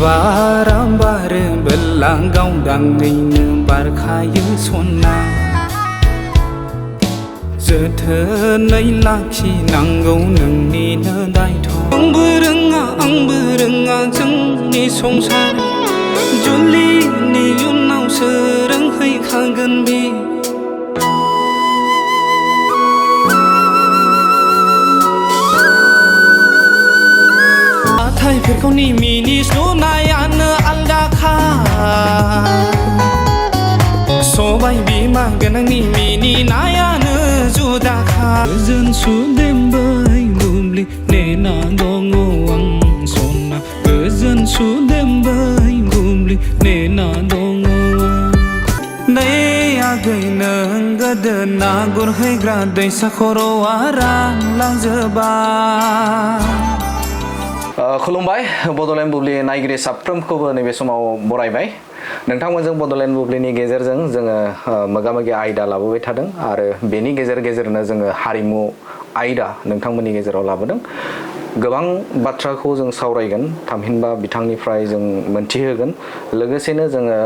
बाराम बारो बेलां गावदांयैनो बारखायो सना जोथोनै लाखिनांगौ नोंनिनो दायथ' आंबो रोङा जोंनि संसार जुलिनि उनावसो रोंहैखागोन बे नाथायफोरखौ मिनि सुनायानो आलदाखा सबाय बिमा गोनांनि मिनिनायानो जुदाखा गोजोन सुदेमबाय बुब्लि नेना दङ आं सना गोजोन सुदेमबाय बुब्लि नेना दङ नै आगै नों गोदोना गुरहैग्रा दैसा खर'आ रानलांजोबबाय खुलुमबाय बड'लेण्ड बुब्लि नायगिरि साफ्रोमखौबो नैबे समाव बरायबाय नोंथांमोनजों बड'लेण्ड बुब्लिनि गेजेरजों जोङो मोगा-मोगि आयदा लाबोबाय थादों आरो बेनि गेजेरनो जोङो हारिमु आयदा नोंथांमोननि गेजेराव लाबोदों गोबां बाथ्राखौ जों सावरायगोन थामहिनबा बिथांनिफ्राय जों मोनथिहोगोन लोगोसेनो जोङो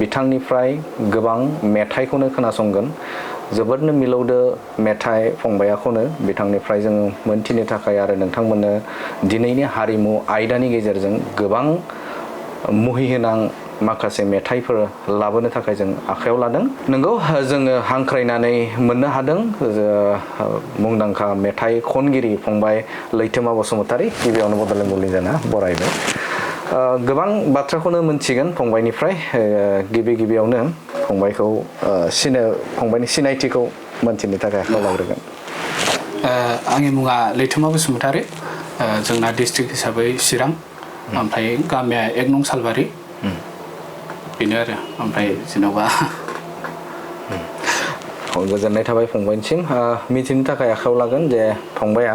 बिथांनिफ्राय गोबां मेथाइखौनो खोनासंगोन जोबोदनो मिलौदो मेथाइ फंबाया खनो बिथांनिफ्राय जोङो मोनथिनो थाखाय आरो नोंथांमोननो दिनैनि हारिमु आयदानि गेजेरजों गोबां मुहिहोनां माखासे मेथाइफोर लाबोनो थाखाय जों आखायाव लादों नंगौ जोङो हांख्रायनानै मोननो हादों मुंदांखा मेथाइ खनगिरि फंबाय लैथोमा बसुमतारी गिबियावनो बड'लेण्ड बुब्लि जाना बरायबाय गोबां बाथ्राखौनो मोनथिगोन फंबायनिफ्राय गिबियावनो फंबायखौ फंबायनि सिनायथिखौ मोनथिनो थाखाय आखायाव लाग्रोगोन आंनि मुङा लैथोमा बसुमतारी जोंना डिस्ट्रिक्ट हिसाबै चिरां ओमफ्राय गामिया 1 नं सालबारि बेनो आरो ओमफ्राय जेन'बा गोजोननाय थाबाय फंबायनिसिम मिथिनो थाखाय आखायाव लागोन जे फंबाया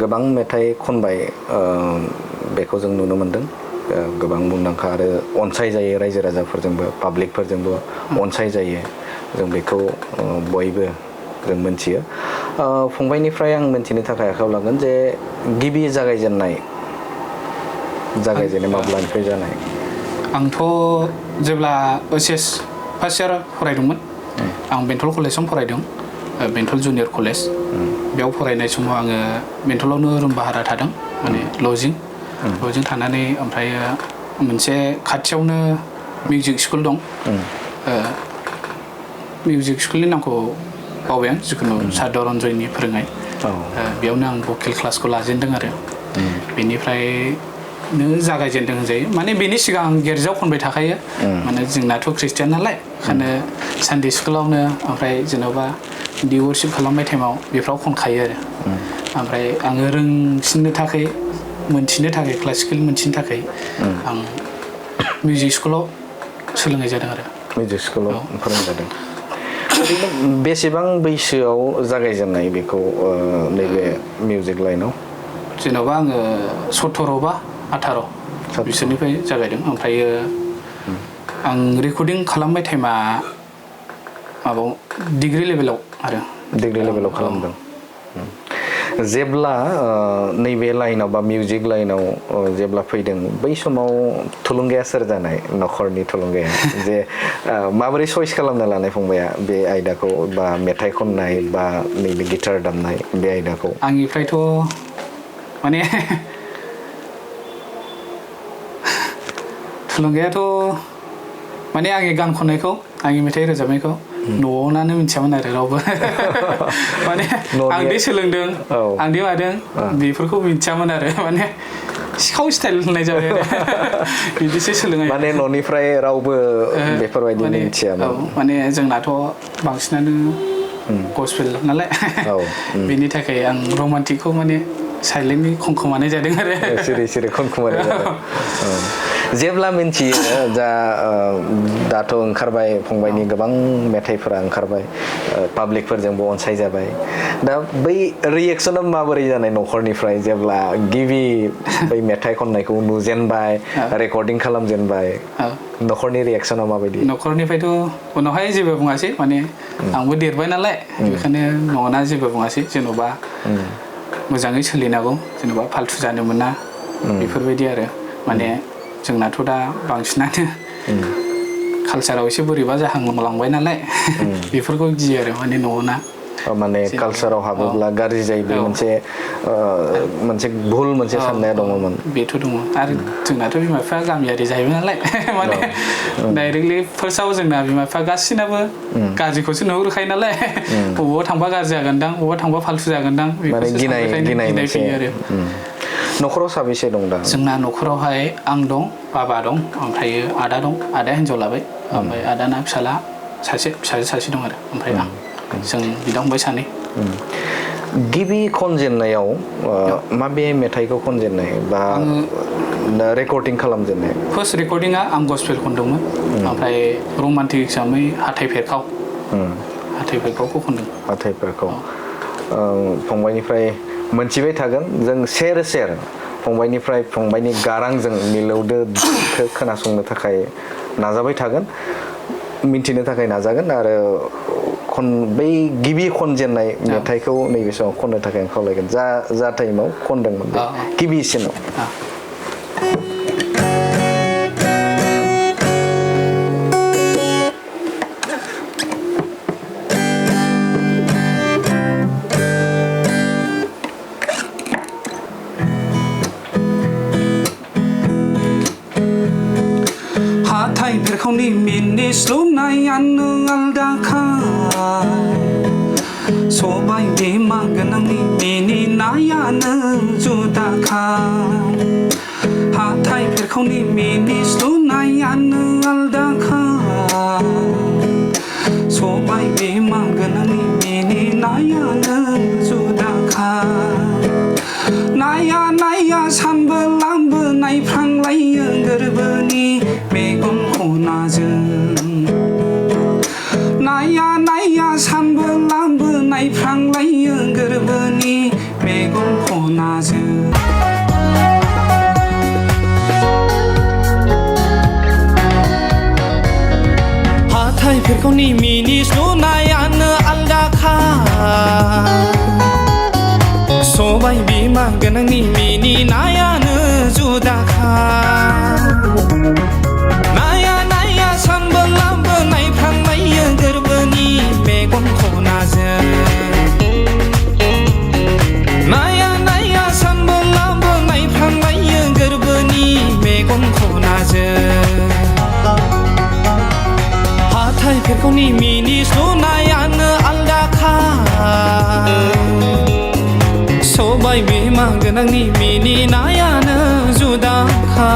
गोबां मेथाइ खनबाय बेखौ जों नुनो मोनदों गोबां मुंदांखा आरो अनसायजायो रायजो राजाफोरजोंबो पाब्लिकफोरजोंबो अनसायजायो जों बेखौ बयबो जों मोनथियो फंबायनिफ्राय आं मोनथिनो थाखाय आखायाव लागोन जे गिबि जागायजेननाय माब्लानिफ्राय जानाय आंथ' जेब्ला OHS फार्स्ट इयार फरायदोंमोन आं बेंटल कलेजाव फरायदों बेंटल जुनियर कलेज बेयाव फरायनाय समाव आङो बेंटलावनो रुम भारा थादों माने लजिं थानानै ओमफ्राय मोनसे खाथियावनो मिउजिक स्कुल दं मिउजिक स्कुलनि नामखौ बावबाय आं जिखुनु सार रन्जयनि फोरोंनाय बेयावनो आं भकेल क्लासखौ लाजेनदों आरो बेनिफ्रायनो जागायजेनदों होनजायो माने बेनि सिगां आं गिर्जायाव खनबाय थाखायो माने जोंनाथ' ख्रिस्टियान नालाय ओंखायनो सानडे स्कुलावनो ओमफ्राय जेन'बा दि वर्शिप खालामनाय टाइमाव बेफ्राव खनखायो आरो ओमफ्राय आङो रोंसिननो थाखाय मोनथिनो थाखाय क्लासिकेल मोनथिनो थाखाय आं मिउजिक स्कुलाव सोलोंनाय जादों आरो मिउजिक स्कुलाव फोरोंजादों बेसेबां बैसोआव जागायजेननाय बेखौ नैबे मिउजिक लाइनाव जेन'बा आङो 17 बा 18 बिसोरनिफ्राय जागायदों ओमफ्रायो आं रेकर्डिं खालामबाय टाइमा माबायाव डिग्री लेभेलाव खालामदों जेब्ला नैबे लाइनाव बा मिउजिक लाइनाव जेब्ला फैदों बै समाव थुलुंगाया सोर जानाय न'खरनि थुलुंगाया जे माबोरै चइस खालामना लानाय फंबाया बे आयदाखौ बा मेथाइ खननाय बा नैबे गिटार दामनाय बे आयदाखौ आंनिफ्रायथ' माने थुलुंगायाथ' माने आंनि गान खननायखौ आंनि मेथाइ रोजाबनायखौ न'आवनो मिथियामोन आरो रावबो माने आं दे सोलोंदों आं दे मादों बेफोरखौ मिथियामोन आरो माने सिखाव स्टाइल होननाय जाबाय आरो बिदिसो सोलोंनाय माने न'निफ्राय रावबो बेफोरबायदि मिथियामोन माने जोंनाथ' बांसिनानो गस्पेल नालाय बेनि थाखाय आं रमान्टिकखौ माने साइलेन्टलि खनखोमानाय जादों आरो सिरि खनखोमानाय जादों जेब्ला मिन्थियो दाथ' ओंखारबाय फंबायनि गोबां मेथाइफोरा ओंखारबाय पाब्लिकफोरजोंबो अनसायजाबाय दा बै रिएक्सना माबोरै जानाय न'खरनिफ्राय जेब्ला गिबि बै मेथाइ खननायखौ नुजेनबाय रेकर्डिं खालामजेनबाय न'खरनि रिएक्सना माबायदि न'खरनिफ्रायथ' उनावहाय जेबो बुङासै माने आंबो देरबाय नालाय बेखायनो न'ना जेबो बुङासै जेन'बा मोजाङै सोलिनांगौ जेन'बा फाल्थु जानो मोना बेफोरबायदि आरो माने जोंनाथ' दा बांसिनानो कालचाराव एसे बोरैबा जाहांलांबाय नालाय बेफोरखौ गियो आरो माने न'आव ना माने कालचाराव हाबोब्ला गाज्रि जायो बे मोनसे भुल मोनसे साननाया दङमोन बेथ' दङ आरो जोंनाथ' बिमा बिफाया गामियारि जाहैबाय नालाय माने डाइरेक्टलि फार्स्टआव जोंना बिमा बिफा गासिनाबो गाज्रिखौसो नुहुरखायो नालाय बबावबा थांबा गाज्रि जागोनदां बबावबा थांबा फाल्थु जागोनदां माने गिनाय फैयो आरो न'खराव साबेसे दं दा जोंना न'खरावहाय आं दं बाबा दं ओमफ्राय आदा दं आदाया हिनजाव लाबाय ओमफ्राय आदाना फिसाला फिसाजो सासे दं आरो ओमफ्राय आं जों बिदा फंबाय सानै गिबि खनजेननायाव माबे मेथाइखौ खनजेननाय बा रेकर्डिं खालामजेननाय फार्स्ट रेकर्डिंआ आं गस्पेल खनदोंमोन ओमफ्राय रमान्टिक हिसाबै हाथाइ फेरखावखौ खनदों हाथाइ फेरखाव फंबायनिफ्राय मोनथिबाय थागोन जों सेर फंबायनिफ्राय फंबायनि गारांजों मिलौदो खोनासंनो थाखाय नाजाबाय थागोन मिन्थिनो थाखाय नाजागोन आरो बै गिबि खनजेननाय मेथाइखौ नैबे समाव खननो थाखाय आं खावलायगोन जा टाइमाव खनदोंमोन गिबिसिनाव हाथाइ फेरखावनि मिनिस्लुनायानो आलदाखा सबाय बिमा गोनांनि मिनिनायानो जुदाखा हाथाइ फेरखावनि मिनिस्लुनायानो आलदाखा सबाय बिमा गोनांनि मिनिनायानो जुदाखा नाया नाया सानबोलाबो नायफ्रांलायो गोरबोनि मेगन खनाजों नाया नाया सानबोलाबो नायफ्रांलायो गोरबोनि मेगन खनाजों हाथाइ फेरखावनि मिनिस्लुनायानो आलदाखा सबाय बिमा गोनांनि मिनिनायानो जुदाखा नाया नाया सानबोलाबो नायफ्रांलायो गोरबोनि मेगन खनाजों नाया नाया सानबोलाबो नायफ्रांलायो गोरबोनि मेगन खनाजों हाथाइ फेरखावनि मिनिस्लुनायानो आलदाखा सबाय बिमा गोनांनि मिनिनायानो जुदाखा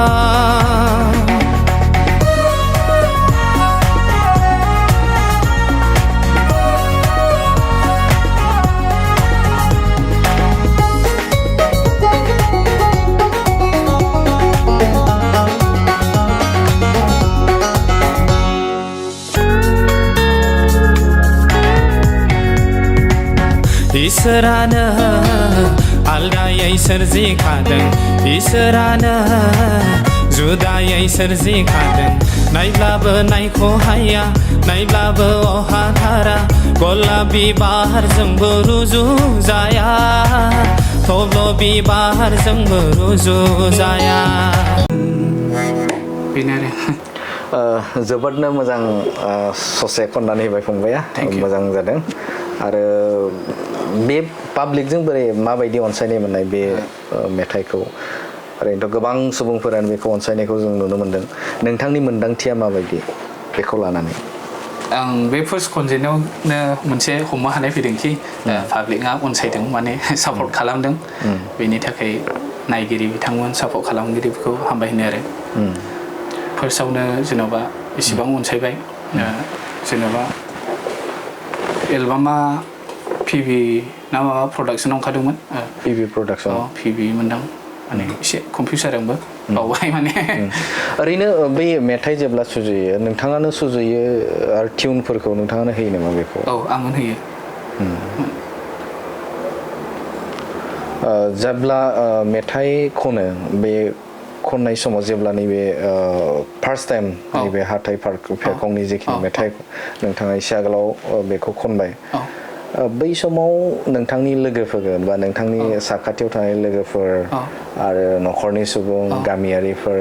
इसोरानो आलदायै सोरजिखादों इसोरानो जुदायै सोरजिखादों नायब्लाबो नायख'हाया नायब्लाबो अहाथारा गलाब बिबारजोंबो रुजुजाया थब्ल' बिबारजोंबो रुजुजाया बेनो आरो जोबोदनो मोजां ससे खननानै होबाय फंबाया मोजां जादों आरो बे पाब्लिकजों बोरै माबायदि अनसायनाय मोननाय बे मेथाइखौ ओरैनोथ' गोबां सुबुंफोरानो बेखौ अनसायनायखौ जों नुनो मोनदों नोंथांनि मोन्दांथिया माबायदि बेखौ लानानै आं बे फार्स्ट खनजेनायावनो मोनसे हमनो हानाय फैदोंखि पाब्लिकआ अनसायदों माने सापर्ट खालामदों बेनि थाखाय नायगिरि बिथांमोन सापर्ट खालामगिरिफोरखौ हामबाय होनो आरो फार्स्टआवनो जेन'बा इसिबां अनसायबाय जेन'बा एलबामा पिबि ना माबा प्रडाक्सनाव ओंखारदोंमोन पिबि प्रडाक्सन पिबि मोनदां माने एसे कनफिउस जादोंबो बावबाय माने ओरैनो बै मेथाइ जेब्ला सुजुयो नोंथाङानो सुजुयो आरो टिउनफोरखौ नोंथाङानो होयो नामा बेखौ औ आंनो होयो जेब्ला मेथाइ खनो बे खननाय समाव जेब्ला नैबे फार्स्ट टाइम नैबे हाथाइ फेरखावनि जेखिनि मेथाइ नोंथाङा एसे आगोलाव बेखौ खनबाय बै समाव नोंथांनि लोगोफोर बा नोंथांनि साखाथियाव थानाय लोगोफोर आरो न'खरनि सुबुं गामियारिफोर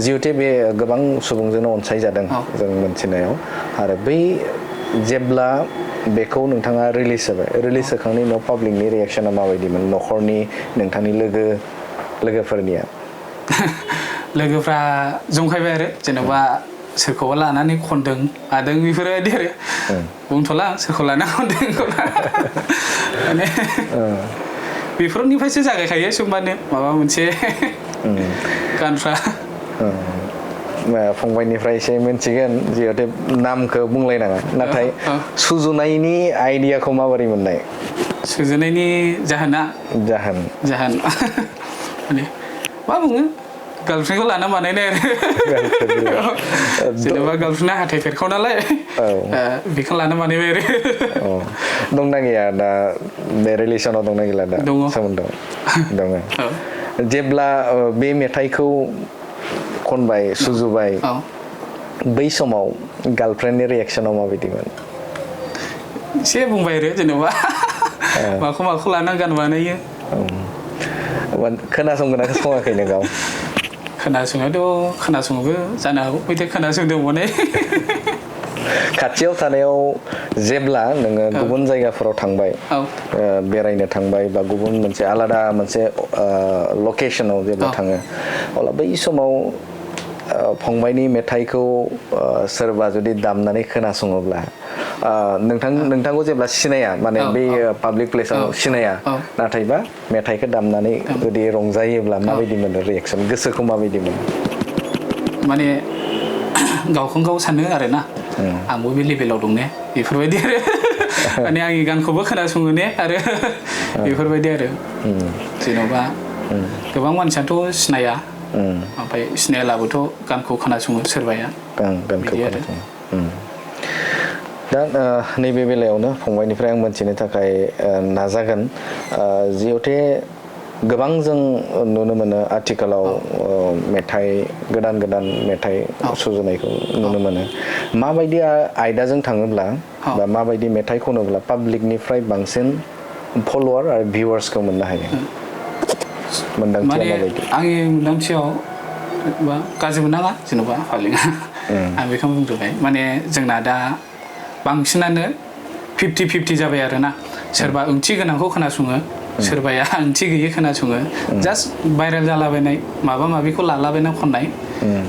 जिहेथु बे गोबां सुबुंजोंनो अनसायजादों जों मोनथिनायाव आरो बै जेब्ला बेखौ नोंथाङा रिलिज होखांनायनि उनाव पाब्लिकनि रिएक्सना माबायदिमोन न'खरनि नोंथांनि लोगोफोरनिया लोगोफ्रा जंखायबाय आरो जेनेबा सोरखौबा लानानै खनदों आदों बेफोरबायदि आरो बुंथ'ला सोरखौ लाना खनदों माने बेफोरनिफ्रायसो जागायखायो सोमबानो माबा मोनसे गानफ्रा फंबायनिफ्राय एसे मिन्थिगोन जिहेतु नामखौ बुंलायनाङा नाथाय सुजुनायनि आइडियाखौ माबोरै मोननाय सुजुनायनि जाहोन माने मा बुङो गार्लफ्रेन्डखौ लाना बानायनाय आरो जेनेबा गार्लफ्रेन्डआ हाथाय फेरखाव नालाय बेखौ लाना बानायबाय आरो दंना गैया दा बे रिलेसनाव दंना गैला दा सोमोन्दोआव दङ जेब्ला बे मेथाइखौ खनबाय सुजुबाय बै समाव गार्लफ्रेन्डनि रिएक्सनाव माबायदिमोन एसे बुंबाय आरो जेनेबा माखौ लाना गान बानायो खोनासंगोना सङाखै नों गाव खोनासङोबो जानो हागौ हयथ' खोनासंदों माने खाथियाव थानायाव जेब्ला नोङो गुबुन जायगाफोराव थांबाय बेरायनो थांबाय बा गुबुन मोनसे आलादा मोनसे लकेसनाव जेब्ला थाङो अब्ला बै समाव फंबायनि मेथाइखौ सोरबा जुदि दामनानै खोनासङोब्ला नोंथांखौ जेब्ला सिनाया माने बे पाब्लिक प्लेसाव सिनाया नाथायबा मेथाइखौ दामनानै जुदि रंजायोब्ला माबायदि मोनो रिएक्सन गोसोखौ माबायदि मोनो माने गावखौनो गाव सानो आरोना आंबो बे लेभेलाव दं ने बेफोरबायदि आरो माने आंनि गानखौबो खोनासङो ने आरो बेफोरबायदि आरो जेन'बा गोबां मानसियाथ' सिनाया ओमफ्राय सिनायालाबोथ' गानखौ खोनासङो सोरबाया गानखौ खोनासङो दा नैबे बेलायावनो फंबायनिफ्राय आं मोनथिनो थाखाय नाजागोन जिहेथु गोबां जों नुनो मोनो आथिखालाव मेथाइ गोदान मेथाइ सुजुनायखौ नुनो मोनो माबायदि आयदाजों थाङोब्ला बा माबायदि मेथाइ खनोब्ला पाब्लिकनिफ्राय बांसिन फल'वार आरो भिउवार्सखौ मोननो हायो मोनदांथिया माबायदि आंनि मोनदांथियाव गाज्रि मोननाङा जेन'बा पाब्लिकआ आं बेखौनो बुंजोबबाय माने जोंना दा बांसिनानो 50-50 जाबाय आरोना सोरबा ओंथि गोनांखौ खोनासङो सोरबाया ओंथि गैयै खोनासङो जास्ट भाइरेल जालाबायनाय माबा माबिखौ लालाबायना खननाय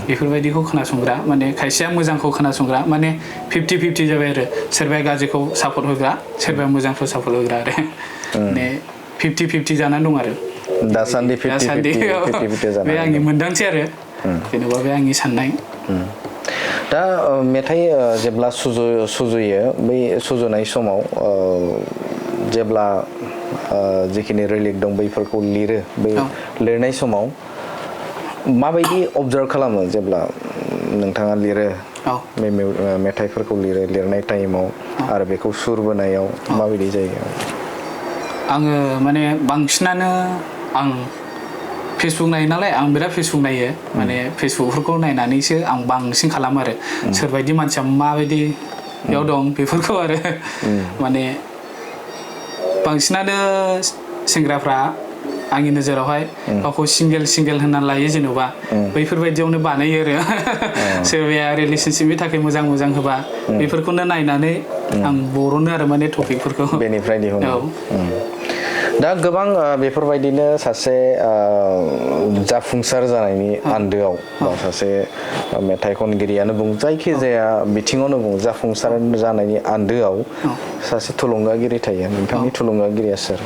बेफोरबायदिखौ खोनासंग्रा माने खायसेया मोजांखौ खोनासंग्रा माने 50-50 जाबाय आरो सोरबाया गाज्रिखौ सापर्ट होग्रा सोरबाया मोजांखौ सापर्ट होग्रा आरो माने 50-50 जानानै दं आरो दासान्दि 50-50 बे आंनि मोनदांथि आरो जेनेबा बे आंनि साननाय दा मेथाइ जेब्ला सुजुयो बै सुजुनाय समाव जेब्ला जिखिनि रिलिक दं बैफोरखौ लिरो बै लिरनाय समाव माबायदि अबजार्भ खालामो जेब्ला नोंथाङा लिरो बे मेथाइफोरखौ लिरनाय टाइमाव आरो बेखौ सुर बोनायाव माबायदि जायो आङो माने बांसिनानो आं फेसबुक नायो नालाय आं बिराद फेसबुक नायो माने फेसबुकफोरखौ नायनानैसो आं बांसिन खालामो आरो सोरबायदि मानसिया माबायदियाव दं बेफोरखौ आरो माने बांसिनानो सेंग्राफ्रा आंनि नोजोरावहाय गावखौ सिंगेल होननानै लायो जेन'बा बैफोरबायदियावनो बानायो आरो सोरबाया रिलेसनशिपनि थाखाय मोजां होबा बेफोरखौनो नायनानै आं बर'नो आरो माने टपिकफोरखौ बेनिफ्राय दिहुनो दा गोबां बेफोरबायदिनो सासे जाफुंसार जानायनि आन्दोआव बा सासे मेथाइ खनगिरियानो बुं जायखिजाया बिथिङावनो बुं जाफुंसार जानायनि आन्दोआव सासे थुलुंगागिरि थायो नोंथांनि थुलुंगागिरिया सोर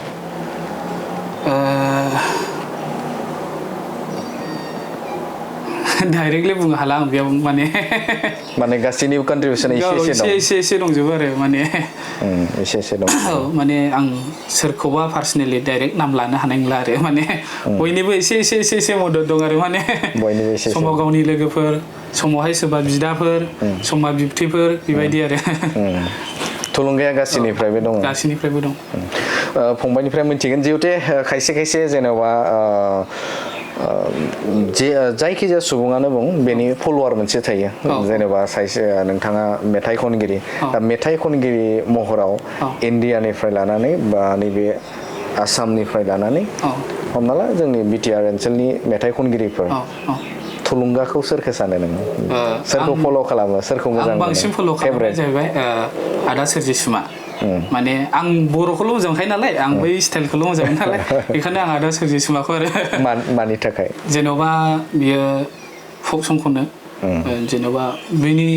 डाइरेक्टलि बुंनो हाला आं बेयाव माने गासैनिबो कन्ट्रिबिउसना एसे दंजोबो आरो माने एसे दं माने आं सोरखौबा पार्सनेलि डाइरेक्ट नाम लानो हानाय नंला आरो माने बयनिबो एसे मदद दं आरो माने समाव गावनि लोगोफोर समावहाय सोरबा बिदाफोर समा बिबथैफोर बेबायदि आरो थुलुंगाया गासैनिफ्रायबो दं फंबायनिफ्राय मिथिगोन जिहेतु खायसे जेनेबा जे जायखिजाया सुबुङानो बुं बेनि फल'वार मोनसे थायो जेनेबा सासे नोंथाङा मेथाइ खनगिरि दा मेथाइ खनगिरि महराव इण्डियानिफ्राय लानानै बा नैबे आसामनिफ्राय लानानै हमना ला जोंनि बिटिआर ओनसोलनि मेथाइ खनगिरिफोर थुलुंगाखौ सोरखौ सानो नोङो सोरखौ फल' खालामो सोरखौ मोजां मोनो बांसिन फल' खालामनाय जाहैबाय आदा सोरजिसुमा माने आं बर'खौल' मोजां मोनखायो नालाय आं बै स्टाइलखौल' मोजां मोनो नालाय बेखायनो आं आदा सोरजिसुमाखौ आरो मानि थाखाय जेन'बा बियो फक सं खनो जेन'बा बिनि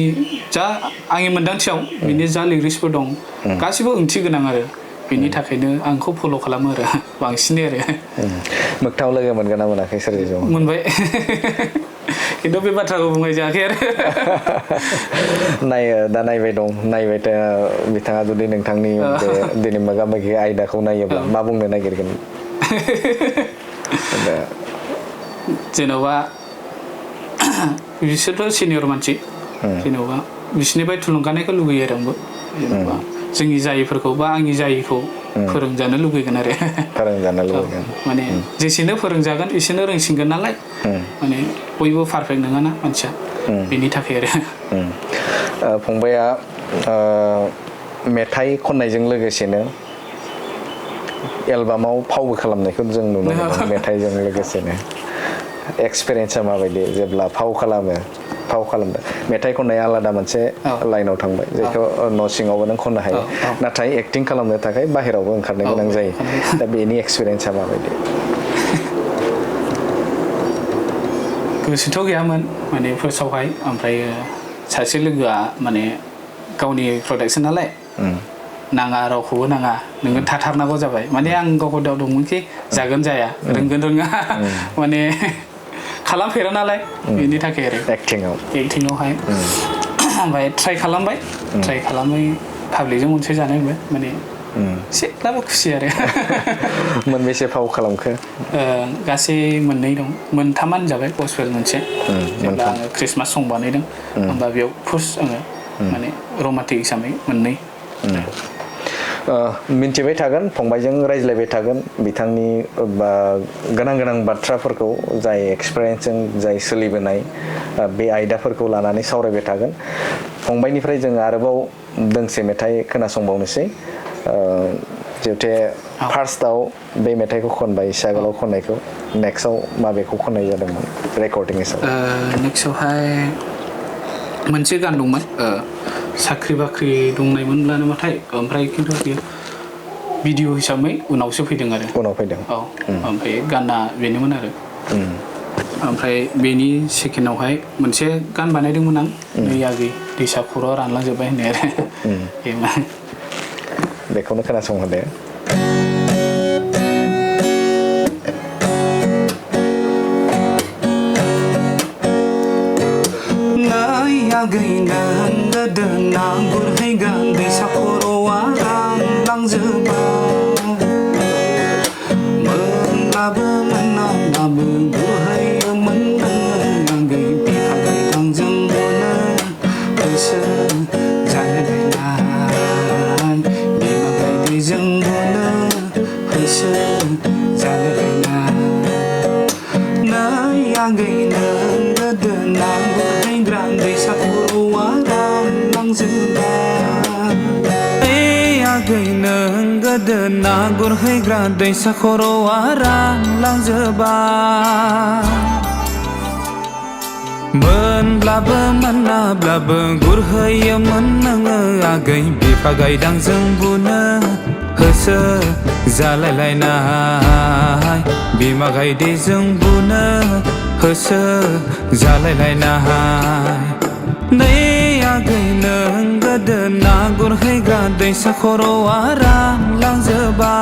जा आंनि मोन्दांथियाव बिनि जा लिरिक्सफोर दं गासिबो ओंथि गोनां आरो बेनि थाखायनो आंखौ फल' खालामो आरो बांसिनै आरो मोगथाङाव लोगो मोनगोन ना मोनाखै सोरजिसुमा मोनबाय खिन्थु बे बाथ्राखौ बुंनाय जायाखै आरो दा नायबाय दं नायबाय बिथाङा जुदि नोंथांनि बे दिनै मोगा मोगि आयदाखौ नायोब्ला मा बुंनो नागिरगोन जेन'बा बिसोरथ' सिनियर मानसि जेन'बा बिसोरनिफ्राय थुलुंगानायखौ लुगैयो आरो आंबो जेन'बा जोंनि जायैफोरखौ बा आंनि जायैखौ फोरोंजानो लुगैगोन आरो फोरोंजानो लुगैगोन माने जेसेनो फोरोंजागोन एसेनो रोंसिनगोन नालाय माने बयबो पारफेक्ट नङाना मानसिया बेनि थाखाय आरो फंबाया मेथाइ खननायजों लोगोसेनो एलबामाव फावबो खालामनायखौ जों नुनो मोनो मेथाइजों लोगोसेनो एक्सपिरियेन्सा माबायदि जेब्ला फाव खालामदों मेथाइ खननाया आलादा मोनसे लाइनाव थांबाय जायखौ न' सिङावबो नों खननो हायो नाथाय एक्टिं खालामनो थाखाय बाहेरावबो ओंखारनो गोनां जायो दा बेनि एक्सपिरियेन्सा माबायदि गोसोथ' गैयामोन माने फार्स्टआवहाय ओमफ्राय सासे लोगोआ माने गावनि प्रडाक्सन नालाय नाङा रावखौबो नाङा नोङो थाथारनांगौ जाबाय माने आं गावखौ दाउ दंमोनखि जागोन जाया रोंगोन रोङा माने खालामफेरा नालाय बेनि थाखाय आरो एक्टिंआवहाय ओमफ्राय ट्राइ खालामबाय पाब्लिकजों मोनसे जानाय माने एसेब्लाबो खुसि आरो मोनबेसे फाव खालामखो गासै मोननै दं मोनथामानो जाबाय गस्पेल मोनसे जेब्ला आङो ख्रिस्टमास सं बानायदों होमबा बेयाव फार्स्ट आङो माने रमान्टिक हिसाबै मोननै मिन्थिबाय थागोन फंबायजों रायज्लायबाय थागोन बिथांनि गोनां बाथ्राफोरखौ जाय एक्सपिरियेन्सजों जाय सोलिबोनाय बे आयदाफोरखौ लानानै सावरायबाय थागोन फंबायनिफ्राय जोङो आरोबाव दोंसे मेथाइ खोनासंबावनोसै जिहेतु फार्स्टआव बे मेथाइखौ खनबाय इसे आगोलाव खननायखौ नेक्स्टआव माबेखौ खननाय जादोंमोन रेकर्डिं हिसाबै नेक्स्टआवहाय मोनसे गान दंमोन साख्रि बाख्रि दंनायमोनब्लानो नाथाय ओमफ्राय खिन्थु बेयो भिडिअ हिसाबै उनावसो फैदों आरो उनाव फैदों औ ओमफ्राय गाना बेनोमोन आरो ओमफ्राय बेनि सेकेन्डआवहाय मोनसे गान बानायदोंमोन आं नै आगै दैसा खर'आ रानलांजोब्बाय होननाय आरो बेखौनो खोनासंहोदो गैना गुरहैगोन दैसा खर'आ रानलांजोब्बाय मोनब्लाबो मोनाब्लाबो गुरहैयोमोन आगै बिफा गायखांजों बुनो गोसो जालायलायनाय बिमा गायदैजों बुनो गोसो जालायलायनाय नै आगै नों गोदो ना गुरहैग्रा दैसा खर'आ आगै नों गोदो ना गुरहैग्रा दैसा खर'आ रानलांजोब्बाय मोनब्लाबो मोनाब्लाबो गुरहैयोमोन नोङो आगै बिफा गायदांजों बुनो होसो जालायलायनाय बिमा गायदैजों बुनो होसो जालायलायनाय नै आगै नों गोदो ना गुरहैग्रा दैसा खर'आ रानलांजोब्बाय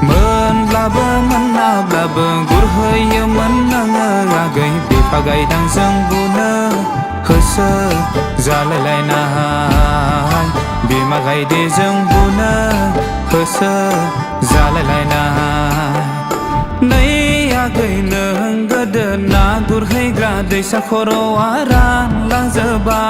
मोनब्लाबो मोनाब्लाबो गुरहैयोमोन नोङो आगै बिफा गायदांजों बुनो होसो जालायलायनाय बिमा गायदैजों बुनो होसो जालायलायनाय नै आगै नों गोदो ना गुरहैग्रा दैसा खर'आ रानलांजोब्बाय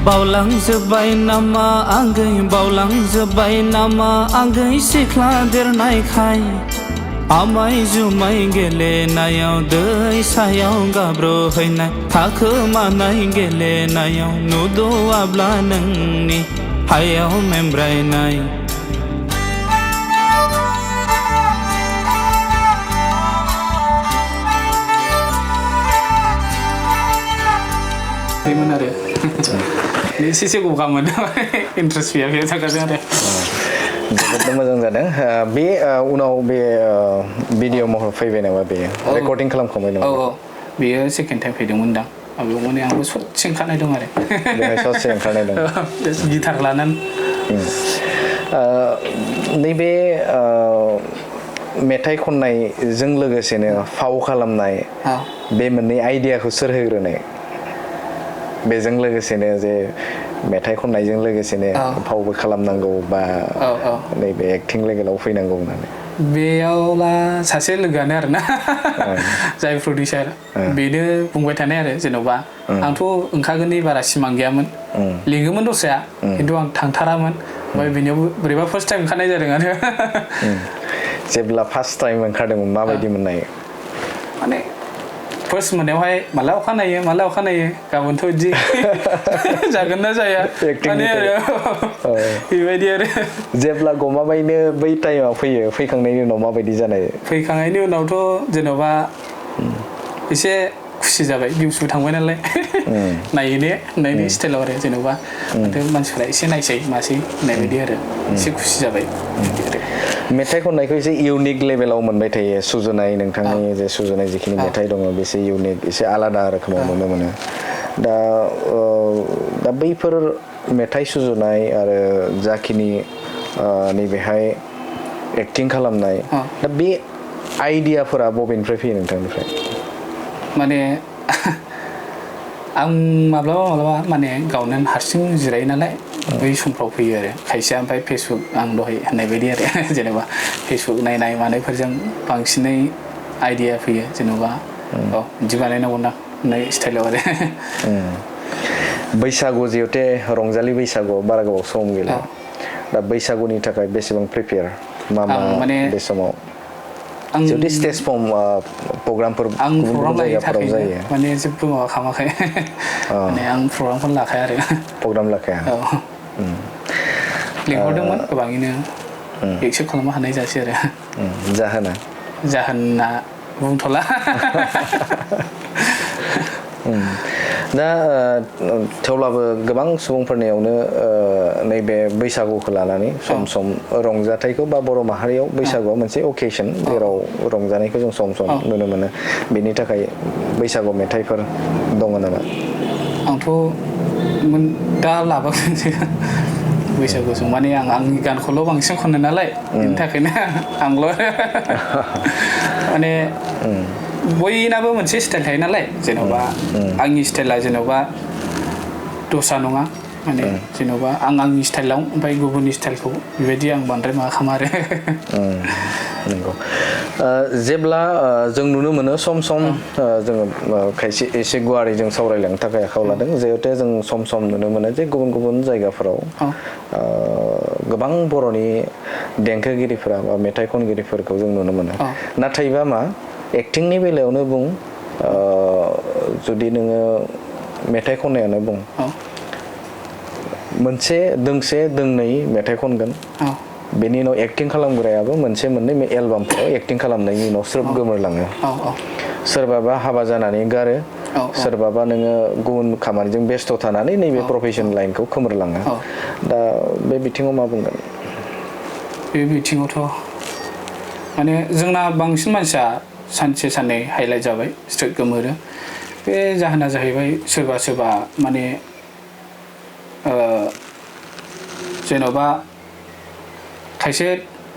बावलांजोब्बाय नामा आंगै बावलांजोब्बाय नामा आंगै सिख्ला देरनायखाय आमाय जुमाय गेलेनायाव दै सायाव गाब्रहैनाय थाखोमानाय गेलेनायाव नुद'वाब्ला नोंनि हायाव मेमब्रायनाय बेमोन आरो एसेसो गगा मोनदों इन्ट्रेस्ट फैयाखै थांगासिनो आरो जोबोद मोजां जादों बे उनाव बे भिडिअ महर फैबाय नामा बे रेकर्डिं खालामखांबाय नामा औ बेयो सेकेन्ड टाइम फैदोंमोन दां बेयाव माने आंबो ससे ओंखारनाय दं आरो बेहाय ससे ओंखारनाय दं गिटार लानानै नैबे मेथाइ खननायजों लोगोसेनो फाव खालामनाय बे मोननै आइडियाखौ सोर होग्रोनाय बेजों लोगोसेनो जे मेथाइ खननायजों लोगोसेनो फावबो खालामनांगौ बा नैबे एक्टिं लेभेलाव फैनांगौ होननानै बेयावला सासे लोगोआनो आरोना जाय प्रडिउसार बेनो बुंबाय थानाय आरो जेन'बा आंथ' ओंखारगोननि बारा सिमां गैयामोन लिङोमोन दस्राया खिन्थु आं थांथारामोन ओमफ्राय बेनियाव बोरैबा फार्स्ट टाइम ओंखारनाय जादों आरो जेब्ला फार्स्ट टाइम ओंखारदोंमोन माबायदि मोननाय माने फार्स्ट मोननायावहाय माला अखानायो गाबोनथ' बिदि जागोन ना जाया माने आरो बेबायदि आरो जेब्ला गमामायैनो बै टाइमाव फैखांनायनि उनाव माबायदि जानाय फैखांनायनि उनावथ' जेन'बा एसे खुसि जाबाय भिउसबो थांबाय नालाय नायनायनि स्टाइलाव आरो जेन'बा माथो मानसिफ्रा एसे नायसै मासै होननाय बायदि आरो एसे खुसि जाबाय मेथाइ खननायखौ एसे इउनिक लेभेलाव मोनबाय थायो सुजुनाय नोंथांनि जे सुजुनाय जिखिनि मेथाइ दङ बेसे इउनिक एसे आलादा रोखोमाव नुनो मोनो दा बैफोर मेथाइ सुजुनाय आरो जाखिनि नैबेहाय एक्टिं खालामनाय दा बे आइडियाफोरा बबेनिफ्राय फैयो नोंथांनिफ्राय माने आं माब्लाबा माने गावनो हारसिं जिरायो नालाय बै समफ्राव फैयो आरो खायसेया ओमफ्राय फेसबुक आं दहाय होननाय बायदि आरो जेनेबा फेसबुक नायनाय मानायफोरजों बांसिनै आइडिया फैयो जेनेबा बिदि बानायनांगौ ना होननाय स्टाइलाव आरो बैसागु जिहेथे रंजालि बैसागुआव बारा गोबाव सम गैला दा बैसागुनि थाखाय बेसेबां प्रिपेयार मा बे समाव जुदि स्टेज प्रग्रामफोर गुबुन जायगाफोराव जायो माने जेबो माबा खालामाखै माने आं प्रग्रामफोर लाखाया आरो प्रग्राम लाखाया लिंहरदोंमोन गोबाङैनो एक्सेप्ट खालामनो हानाय जासै आरो जाहोना बुंथ'ला दा थेवब्लाबो गोबां सुबुंफोरनियावनो नैबे बैसागुखौ लानानै सम सम रंजाथाइखौ बा बर' माहारियाव बैसागुआ मोनसे अकेसन जेराव रंजानायखौ जों सम सम नुनो मोनो बेनि थाखाय बैसागु मेथाइफोर दङ नामा आंथ' दा लाबोखसै बैसागु सम माने आंनि गानखौल' बांसिन खनो नालाय बेनि थाखायनो आंल' माने बयनाबो मोनसे स्टाइल थायो नालाय जेन'बा आंनि स्टाइला जेन'बा दस्रा नङा माने जेन'बा आंनि स्टाइलाव ओमफ्राय गुबुननि स्टाइलखौ बेबायदि आं बांद्राय माबा खालामा आरो नंगौ जेब्ला जों नुनो मोनो सम सम जोङो खायसे एसे गुवारै जों सावरायलांनो थाखाय आखायाव लादों जिहेथु जों सम सम नुनो मोनो जे गुबुन गुबुन जायगाफोराव गोबां बर'नि देंखोगिरिफोरा बा मेथाइ खनगिरिफोरखौ जों नुनो मोनो नाथायबा मा एक्टिंनि बेलायावनो बुं जुदि नोङो मेथाइ खननायानो बुं मोनसे दोंसे दोंनै मेथाइ खनगोन बेनि उनाव एक्टिं खालामग्रायाबो मोनसे मोननै एलबामफोराव एक्टिं खालामनायनि उनाव स्रोब गोमोरलाङो सोरबाबा हाबा जानानै गारो सोरबाबा नोङो गुबुन खामानिजों बेस्थ' थानानै नैबे प्रफेसन लाइनखौ खोमोरलाङो दा बे बिथिङाव मा बुंगोन बे बिथिङावथ' माने जोंना बांसिन मानसिया सानसे साननै हाइलाइट जाबाय स्ट्रेट गोमोरो बे जाहोना जाहैबाय सोरबा सोरबा माने जेन'बा खायसे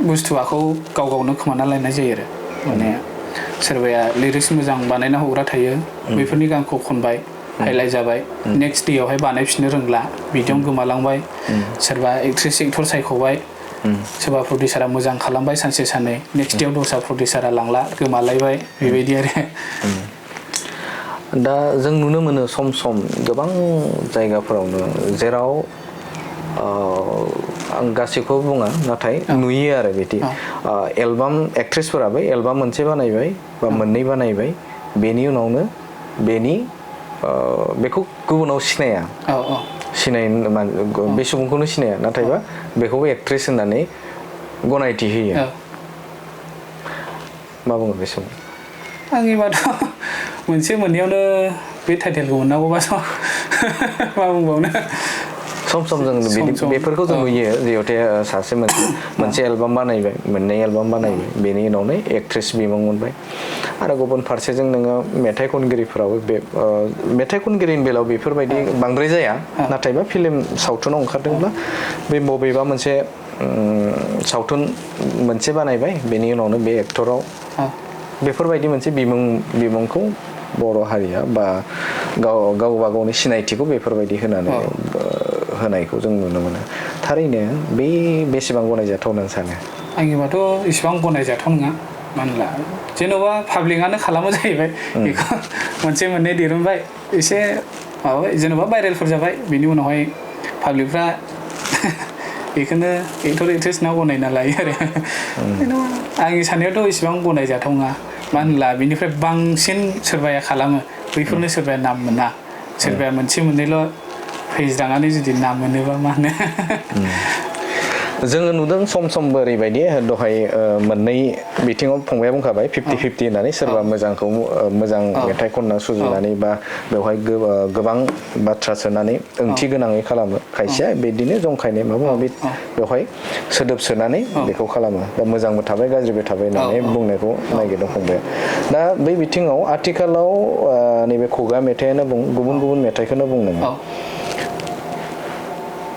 बुस्थुआखौ गाव गावनो खोमाना लायनाय जायो आरो माने सोरबाया लिरिक्स मोजां बानायना हरग्रा थायो बेफोरनि गानखौ खनबाय हाइलाइट जाबाय नेक्स्ट डेआवहाय बानायफिननो रोंला बिदियावनो गोमालांबाय सोरबा एक्ट्रेस एक्टर सायख'बाय सोरबा प्रडिउसारा मोजां खालामबाय सानसे साननै नेक्स्ट डेआव दस्रा प्रडिउसारा लांला गोमालायबाय बेबायदि आरो दा जों नुनो मोनो सम सम गोबां जायगाफोरावनो जेराव आं गासैखौबो बुङा नाथाय नुयो आरो बिदि एलबाम एक्ट्रेसफोराबो एलबाम मोनसे बानायबाय बा मोननै बानायबाय बेनि उनावनो बेनि बेखौ गुबुनाव सिनाया सिनाय बे सुबुंखौनो सिनाया नाथायबा बेखौबो एक्ट्रेस होननानै गनायथि होयो मा बुङो बे समाव आंनिबाथ' मोनसे मोननैयावनो बे टाइटेलखौ मोननांगौबाथ' मा बुंबावनो सम सम जों बेफोरखौ जों नुयो जिहेतु सासे मोनसे एलबाम बानायबाय मोननै एलबाम बानायबाय बेनि उनावनो एक्ट्रेस बिमुं मोनबाय आरो गुबुन फारसेजों नोङो मेथाइ खनगिरिफोराबो बे मेथाइ खनगिरिनि बेलायाव बेफोरबायदि बांद्राय जाया नाथायबा फिल्म सावथुनाव ओंखारदोंब्ला बे बबेबा मोनसे सावथुन मोनसे बानायबाय बेनि उनावनो बे एक्टराव बेफोरबायदि मोनसे बिमुंखौ बर' हारिया बा गावबा गावनि सिनायथिखौ बेफोरबायदि होनानै होनायखौ जों नुनो मोनो थारैनो बे बेसेबां गनायजाथाव होननानै सानो आंनिबाथ' इसेबां गनायजाथाव नङा मानो होनब्ला जेन'बा पाब्लिकआनो खालामो जाहैबाय बेखौ मोनसे मोननै दिरुनबाय एसे माबाबाय जेन'बा भाइरेलफोर जाबाय बिनि उनावहाय पाब्लिकफ्रा बेखौनो एक्टर एक्ट्रेसनाव गनायना लायो आरो आंनि साननायावथ' इसेबां गनायजाथाव नङा मानो होनब्ला बिनिफ्राय बांसिन सोरबाया खालामो बैफोरनो सोरबाया नाम मोना सोरबाया मोनसे मोननैल' फेज दानानै जुदि नाम मोनोबा मा होनो जोङो नुदों सम सम ओरैबायदि दहाय मोननै बिथिङाव फंबाया बुंखाबाय 50-50 होननानै सोरबा मोजांखौ मोजां मेथाइ खनना सुजुनानै बा बेवहाय गोबां बाथ्रा सोनानै ओंथि गोनाङै खालामो खायसेया बिदिनो जंखायनाय माबा माबि बेवहाय सोदोब सोनानै बेखौ खालामो दा मोजांबो थाबाय गाज्रिबो थाबाय होननानै बुंनायखौ नागिरदों फंबाया दा बै बिथिङाव आथिखालाव नैबे खुगा मेथाइयानो बुं गुबुन गुबुन मेथाइखौनो बुं नोङो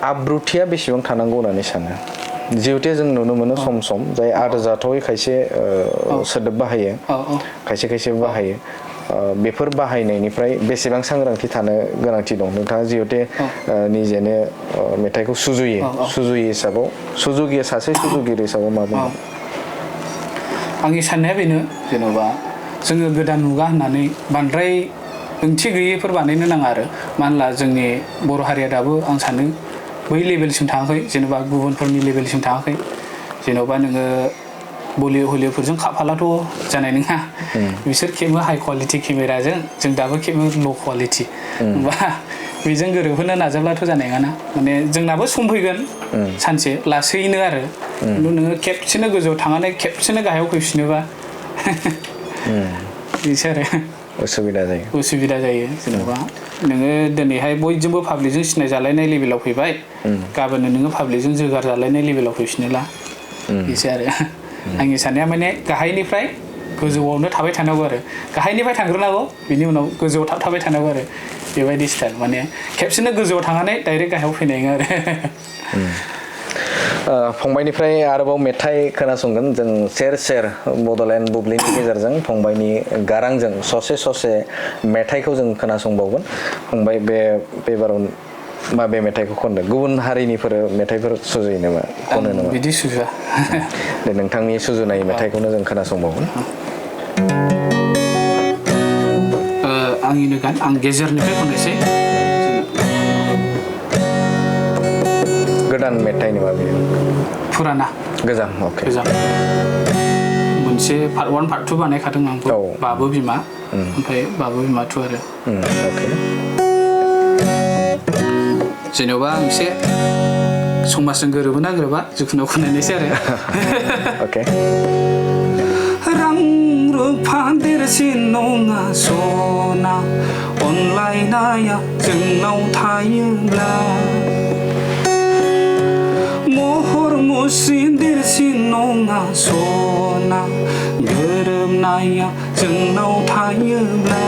आब्रुथिया बेसेबां थानांगौ होननानै सानो जिहेतु जों नुनो मोनो सम सम जाय आरजाथावै खायसे सोदोब बाहायो खायसे खायसे बाहायो बेफोर बाहायनायनिफ्राय बेसेबां सांग्रांथि थानो गोनांथि दं नोंथाङा जिहेतु निजेनो मेथाइखौ सुजुयो हिसाबाव सासे सुजुगिरि हिसाबाव मा बुङो आंनि साननाया बेनो जेन'बा जोङो गोदान मुगा होननानै बांद्राय ओंथि गैयैफोर बानायनो नाङा आरो मानो होनब्ला जोंनि बर' हारिया दाबो आं सानो बै लेभेलसिम थाङाखै जेनेबा गुबुनफोरनि लेभेलसिम थाङाखै जेन'बा नोङो बलिउड हलिउडफोरजों खाफालाथ' जानाय नङा बिसोर खेबो हाइ कुवालिटि केमेराजों जों दाबो खेबो ल' कुवालिटि होमबा बेजों गोरोबहोनो नाजाब्लाथ' जानाय नङाना माने जोंनाबो सम फैगोन सानसे लासैनो आरो खिन्थु नोङो खेबसेनो गोजौआव थांनानै खेबसेनो गाहायाव फैफिनोबा बिसो आरो उसुबिदा जायो जेन'बा नोङो दिनैहाय बयजोंबो पाब्लिकजों सिनायजालायनाय लेभेलाव फैबाय गाबोननो नोङो पाब्लिकजों जोगार जालायनाय लेभेलाव फैफिनोला बिसो आरो आंनि साननाया माने गाहायनिफ्राय गोजौआवनो थाबाय थानांगौ आरो गाहायनिफ्राय थांग्रोनांगौ बिनि उनाव गोजौआव थाबाय थानांगौ आरो बेबायदि स्टाइल माने खेबसेनो गोजौआव थांनानै डाइरेक्ट गाहायाव फैनाय नङा आरो फंबायनिफ्राय आरोबाव मेथाइ खोनासंगोन जों सेर बड'लेण्ड बुब्लिनि गेजेरजों फंबायनि गारांजों ससे मेथाइखौ जों खोनासंबावगोन फंबाय बे बाराव माबे मेथाइखौ खनदों गुबुन हारिनिफोर मेथाइफोर सुजुयो नामा खनो नामा बिदि सुजुआ दे नोंथांनि सुजुनाय मेथाइखौनो जों खोनासंबावगोन आंनिनो गान आं गेजेरनिफ्राय खननोसै गोदान मेथाइ नङा बेयो फुराना गोजाम अके मोनसे पार्ट 1 पार्ट 2 बानायखादों आंबो बाबु बिमा ओमफ्राय बाबु बिमा 2 आरो जेन'बा एसे समाजजों गोरोबो ना गोरोबा जिखुनु खोनानोसै आरो अके रां रुफा देरसिन नङा सना अनलायनाया जोंनाव थायोब्ला महर मुस्रि देरसिन नङा सना गोरोबनाया जोंनाव थायोब्ला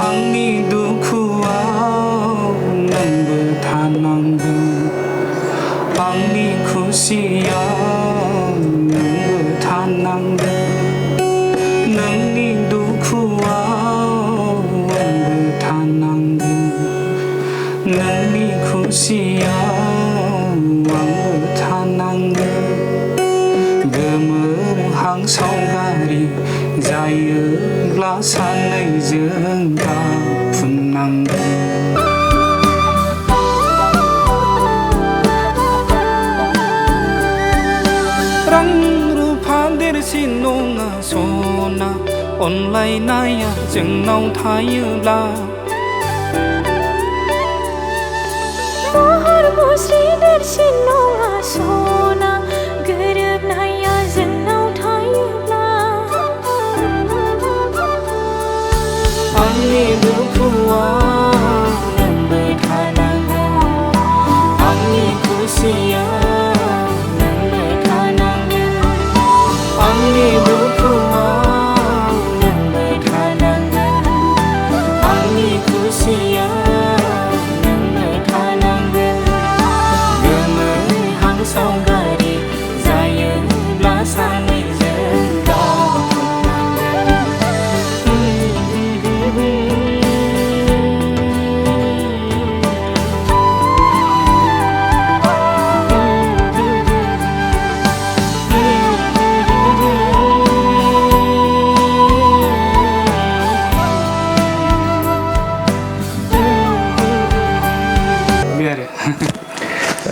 आंनि दुखुआव नोंबो थानांगोन आंनि खुसियाव नोंबो थानांगोन नोंनि दुखुआव आंबो थानांगोन नोंनि खुसियाव आंबो थानांगोन गोमोहां सावगारि गाज्रि जायोब्ला सानैजों गाफुननांगोन रां रुफा देरसिन नङा सना अनलायनाया जोंनाव थायोब्ला महर मुस्रि देरसिन नङा सना गोरोबनाया जोंनाव थायोब्ला आंनि दुखुआव नोंबो थानांगोन आंनि खुसियाव नोंबो थानांगोन आंनि दुखुआव नोंबो थानांगोन आंनि खुसियाव नोंबो थानांगोन गोमोहां सावगारि जायोब्ला सानैजों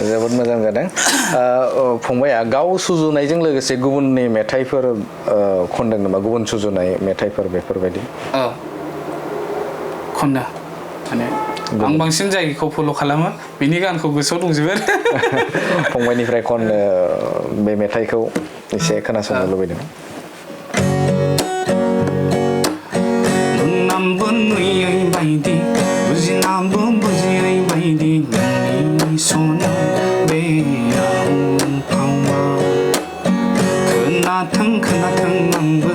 जोबोद मोजां जादों फंबाया गाव सुजुनायजों लोगोसे गुबुननि मेथाइफोर खनदों नामा गुबुन सुजुनाय मेथाइफोर बेफोरबायदि खननो माने आं बांसिन जायगाखौ फल' खालामो बिनि गानखौ गोसोआव दंजोबो फंबायनिफ्राय खननो बे मेथाइखौ एसे खोनासंनो लुबैदों नुनामबो नुयै बायदि बुजिनामबो बुजियै बायदि नोंनि सना बे रावफावा खोनाथों खोनाथों आंबो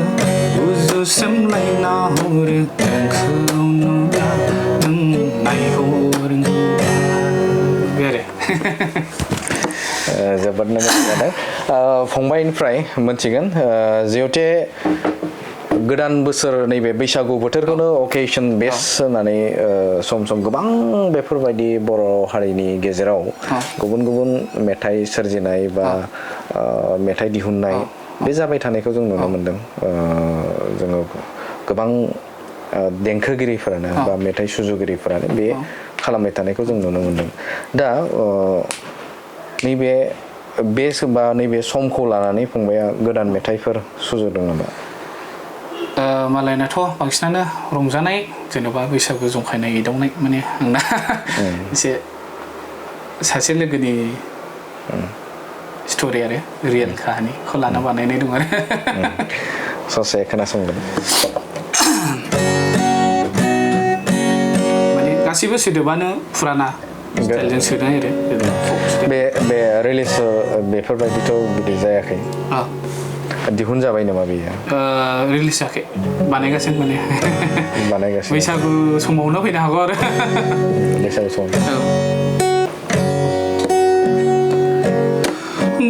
बुजुसोमलायना हरो नोंखौ नुब्ला नों नायहरगोब्ला बे आरो जोबोद मोजां जादों फंबायनिफ्राय मोनथिगोन जिहेते गोदान बोसोर नैबे बैसागु बोथोरखौनो अकेशन बेस होननानै सम सम गोबां बेफोरबायदि बर' हारिनि गेजेराव गुबुन गुबुन मेथाइ सोरजिनाय बा मेथाइ दिहुननाय बे जाबाय थानायखौ जों नुनो मोनदों जोङो गोबां देंखोगिरिफोरानो बा मेथाइ सुजुगिरिफोरानो बे खालामबाय थानायखौ जों नुनो मोनदों दा नैबे बा नैबे समखौ लानानै फंबाया गोदान मेथाइफोर सुजुदों नामा मालायनाथ' बांसिनानो रंजानाय जेनेबा बैसागु जंखायनाय एदावनाय माने आंना एसे सासे लोगोनि स्ट'रि आरो रियेल काहानिखौ लाना बानायनाय दं आरो ससे खोनासंगोन माने गासैबो सोदोबानो फुराना स्टाइलजों सोनाय आरो बे रिलिज बेफोरबायदिथ' बिदि जायाखै दिहुनजाबाय नामा बेयो रिलिज जायाखै बानायगासिनो माने बानायगासिनो बैसागु समावनो फैनो हागौ आरो बैसागु समाव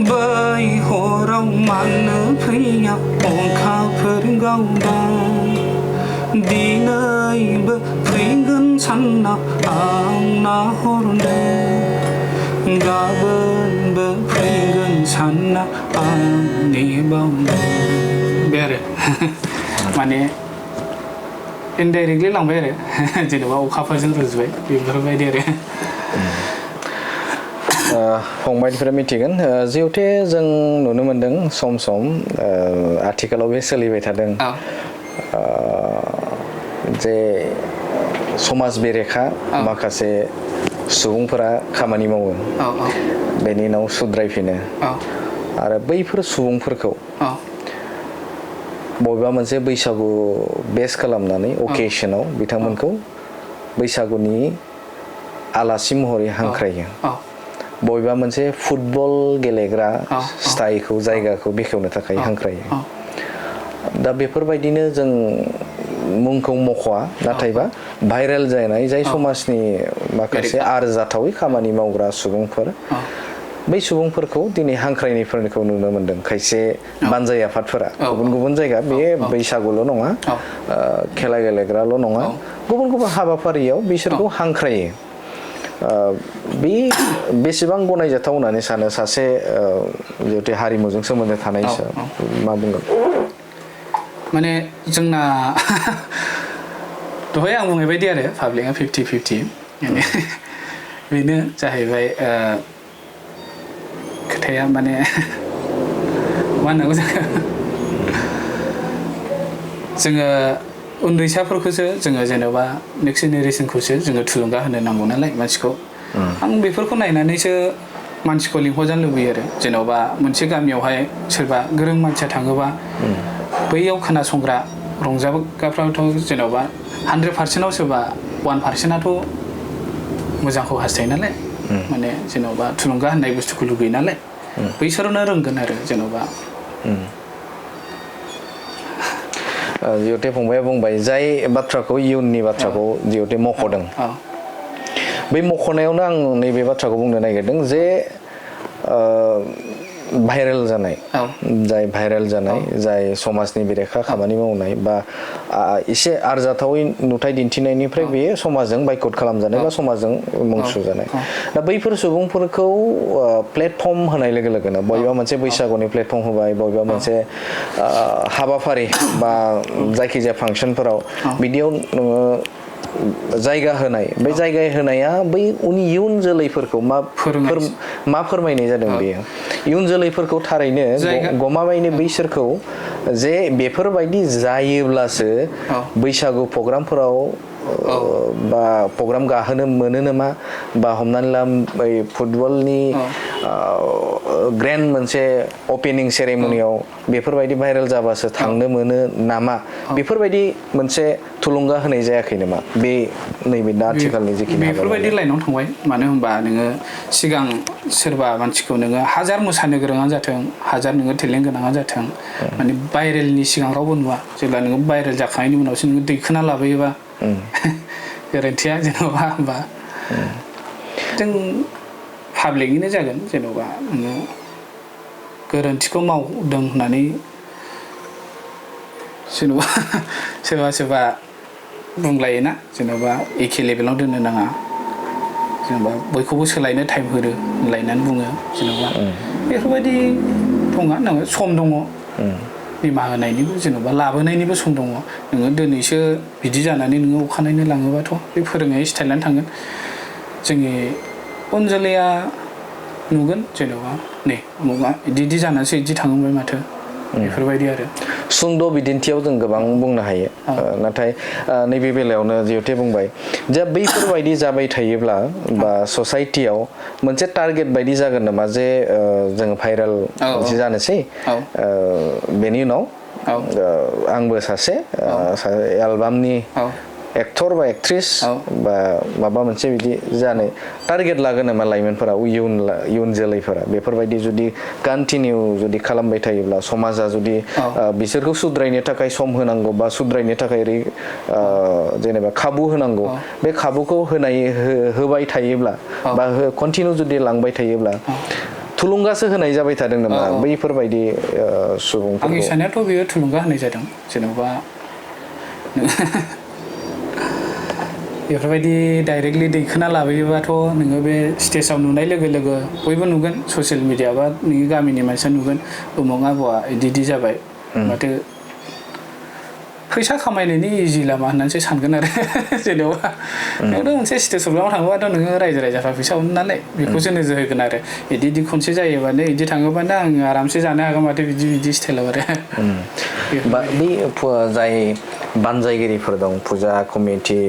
बै हराव मानो फैया अखाफोर गावदां दिनैबो फैगोन सानना आं नाहरदों गाबोनबो फैगोन सानना आं नेबावदों बे आरो माने इनडाइरेक्टलि लांबाय आरो जेनेबा अखाफोरजों रुजुबाय बेफोरबायदि आरो फंबायनिफ्राय मिथिगोन जिहेते जों नुनो मोनदों सम सम आथिखालाव बे सोलिबाय थादों जे समाज बेरेखा माखासे सुबुंफोरा खामानि मावो बेनि उनाव सुद्रायफिनो आरो बैफोर सुबुंफोरखौ बबेबा मोनसे बैसागु बेस खालामनानै अकेशनाव बिथांमोनखौ बैसागुनि आलासि महरै हांख्रायो बबेबा मोनसे फुटबल गेलेग्रा स्टाइलखौ जायगाखौ बेखेवनो थाखाय हांख्रायो दा बेफोरबायदिनो जों मुंखौ मख'आ नाथायबा भाइरेल जानाय जाय समाजनि माखासे आरजाथावै खामानि मावग्रा सुबुंफोर बै सुबुंफोरखौ दिनै हांख्रायनायफोरखौ नुनो मोनदों खायसे बानजाय आफादफोरा गुबुन गुबुन जायगा बे बैसागुल' नङा खेला गेलेग्राल' नङा गुबुन गुबुन हाबाफारियाव बिसोरखौ हांख्रायो बे बेसेबां गनायजाथाव होननानै सानो सासे जिहेतु हारिमुजों सोमोन्दो थानाय मा बुंगोन माने जोंना दहाय आं बुंनाय बायदि आरो पाब्लिकआ 50-50 माने बेनो जाहैबाय खोथाया माने मा होननांगौ जोङो उन्दैसाफोरखौसो जोङो जेनेबा नेक्स्ट जेनेरेसनखौसो जोङो थुलुंगा होनो नांगौ नालाय मानसिखौ आं बेफोरखौ नायनानैसो मानसिखौ लिंहरजानो लुबैयो आरो जेन'बा मोनसे गामियावहाय सोरबा गोरों मानसिया थाङोबा बैयाव खोनासंग्रा रंजाग्राफ्राथ' जेन'बा 100%आव सोरबा 1%आथ' मोजांखौ हास्थायो नालाय माने जेन'बा थुलुंगा होननाय बुस्थुखौ लुगैयो नालाय बैसोरनो रोंगोन आरो जेन'बा जिहेतु फंबाया बुंबाय जाय बाथ्राखौ इयुननि बाथ्राखौ जिहेतु मख'दों बै मख'नायावनो आं नैबे बाथ्राखौ बुंनो नागिरदों जे भाइरेल जानाय जाय भाइरेल जानाय जाय समाजनि बेरेखा खामानि मावनाय बा एसे आरजाथावै नुथाय दिन्थिनायनिफ्राय बेयो समाजजों बायकट खालामजानाय बा समाजजों मुं सुजानाय दा बैफोर सुबुंफोरखौ प्लेटफर्म होनाय लोगो लोगोनो बबेबा मोनसे बैसागुनि प्लेटफर्म होबाय बबेबा मोनसे हाबाफारि बा जायखिजाया फांसनफोराव बिदियाव जायगा होनाय बे जायगा होनाया बै उननि इयुन जोलैफोरखौ मा फोरमायनाय जादों बेयो इयुन जोलैफोरखौ थारैनो गमामायैनो बैसोरखौ जे बेफोरबायदि जायोब्लासो बैसागु प्रग्रामफोराव बा प्रग्राम गाहोनो मोनो नामा बा हमनानै ला बै फुटबलनि ग्रेन्ड मोनसे ओपनिं सेरेमनियाव बेफोरबायदि भाइरेल जाबासो थांनो मोनो नामा बेफोरबायदि मोनसे थुलुंगा होनाय जायाखै नामा बे नैबे दा आथिखालनि जिखिनि बेफोरबायदि लाइनाव थांबाय मानो होनबा नोङो सिगां सोरबा मानसिखौ नोङो हाजार मोसानो गोरोङानो जाथों हाजार नोङो टेलेन्ट गोनाङानो जाथों माने भाइरेलनि सिगां रावबो नुवा जेब्ला नोङो भाइरेल जाखांनायनि उनावसो नोङो दैखोना लाबोयोबा गोरोन्थिया जेन'बा होमबा जों पाब्लिकनिनो जागोन जेन'बा नोङो गोरोन्थिखौ मावदों होननानै जेन'बा सोरबा बुंलायोना जेन'बा एखे लेभेलाव दोननो नाङा जेन'बा बयखौबो सोलायनो टाइम होनो होनलायनानै बुङो जेन'बा बेफोरबायदि दङ नोङो सम दङ निमाहा होनायनिबो जेन'बा लाबोनायनिबो सम दङ नोङो दिनैसो बिदि जानानै नोङो अखानायनो लाङोबाथ' बे फोरोंनाय स्टाइलानो थांगोन जोंनि उन जोलैया नुगोन जेन'बा नै अमुगा बिदि जानानैसो बिदि थांबाय माथो बेफोरबायदि आरो सुंद' बिदिन्थियाव जों गोबां बुंनो हायो नाथाय नैबे बेलायावनो जिहेतु बुंबाय जे बैफोरबायदि जाबाय थायोब्ला बा ससाइटियाव मोनसे टारगेट बायदि जागोन नामा जे जोङो भाइरेल जानोसै बेनि उनाव आंबो सासे एलबामनि एक्टर बा एक्ट्रिस बा माबा मोनसे बिदि जानो टारगेट लागोन नामा लाइमोनफोरा इयुन जोलैफोरा बेफोरबायदि जुदि कन्टिनिउ जुदि खालामबाय थायोब्ला समाजा जुदि बिसोरखौ सुद्रायनो थाखाय सम होनांगौ बा सुद्रायनो थाखाय जेनेबा खाबु होनांगौ बे खाबुखौ होबाय थायोब्ला बा कन्टिनिउ जुदि लांबाय थायोब्ला थुलुंगासो होनाय जाबाय थादों नामा बैफोरबायदि सुबुंफोरखौ आंनि साननायाथ' बेयो थुलुंगा होनाय जादों जेन'बा बेफोरबायदि डाइरेक्टलि दैखोना लाबोयोबाथ' नोङो बे स्टेजाव नुनाय लोगो लोगो बयबो नुगोन ससियेल मिडिया बा नोंनि गामिनि मानसिया नुगोन उमुक आबौआ इदि जाबाय माथो फैसा खामायनायनि इजि लामा होननानैसो सानगोन आरो जेनेबा नोंथ' मोनसे स्टेज प्रग्रामाव थाङोबाथ' नोङो रायजो राजाफ्रा फैसा हरो नालाय बेखौसो नोजोर होगोन आरो इदि खनसे जायोबानो इदि थाङोबानो आङो आरामसे जानो हागोन माथो बिदि स्टाइलाव आरो बा बे जाय बानजायगिरिफोर दं फुजा कमिटि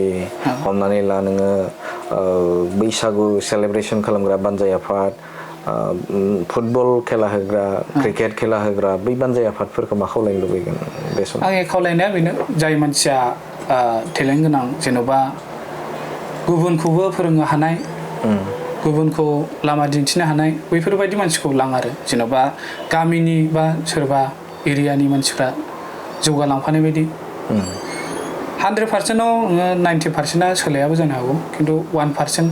हमनानै ला नोङो बैसागु सेलेब्रेसन खालामग्रा बानजाय आफाद फुटबल खेला होग्रा क्रिकेट खेला होग्रा बै बानजाय आफादफोरखौ मा खावलायनो लुबैगोन बे समाव आंनि खावलायनाया बेनो जाय मानसिया टेलेन्ट गोनां जेन'बा गुबुनखौबो फोरोंनो हानाय गुबुनखौ लामा दिन्थिनो हानाय बैफोरबायदि मानसिखौ लां आरो जेन'बा गामिनि बा सोरबा एरियानि मानसिफ्रा जौगालांफानाय बायदि 100%आव 90%आ सोलायाबो जानो हागौ खिन्थु 1%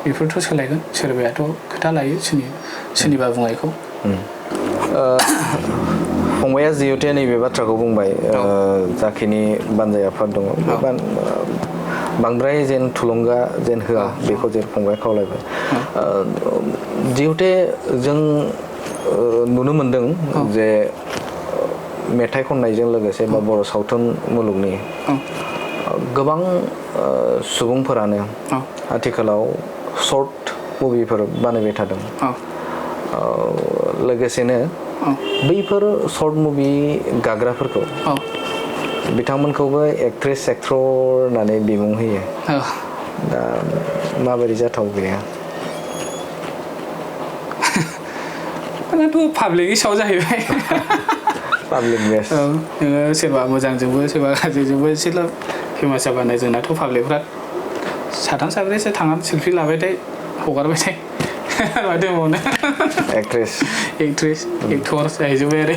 बेफोरथ' सोलायगोन सोरबायाथ' खोथा लायो सोरनिबा बुंनायखौ फंबाया जिहेतु नैबे बाथ्राखौ बुंबाय जाखिनि बानजाय आफाद दङ बांद्राय जेन थुलुंगा जेन होआ बेखौ जेन फंबाया खावलायबाय जिहेतु जों नुनो मोनदों जे मेथाइ खननायजों लोगोसे बा बर' सावथुन मुलुगनि गोबां सुबुंफोरानो आथिखालाव शर्ट मुभिफोर बानायबाय थादों लोगोसेनो बैफोर शर्ट मुभि गाग्राफोरखौ बिथांमोनखौबो एक्ट्रेस एक्टर होननानै बिमुं होयो दा माबोरै जाथाव बेयो दाथ' पाब्लिकनि सायाव जाहैबाय पाब्लिक बेस नोङो सोरबा मोजांजोंबो सोरबा गाज्रिजोंबो एसेल' फेमास जाबानो जोंनाथ' पाब्लिकफ्रा साथाम साब्रैसो थांनानै सेल्फि लाबायथाय हगारबायथाय माथो होनबावनो एक्टर जाहैजोब्बाय आरो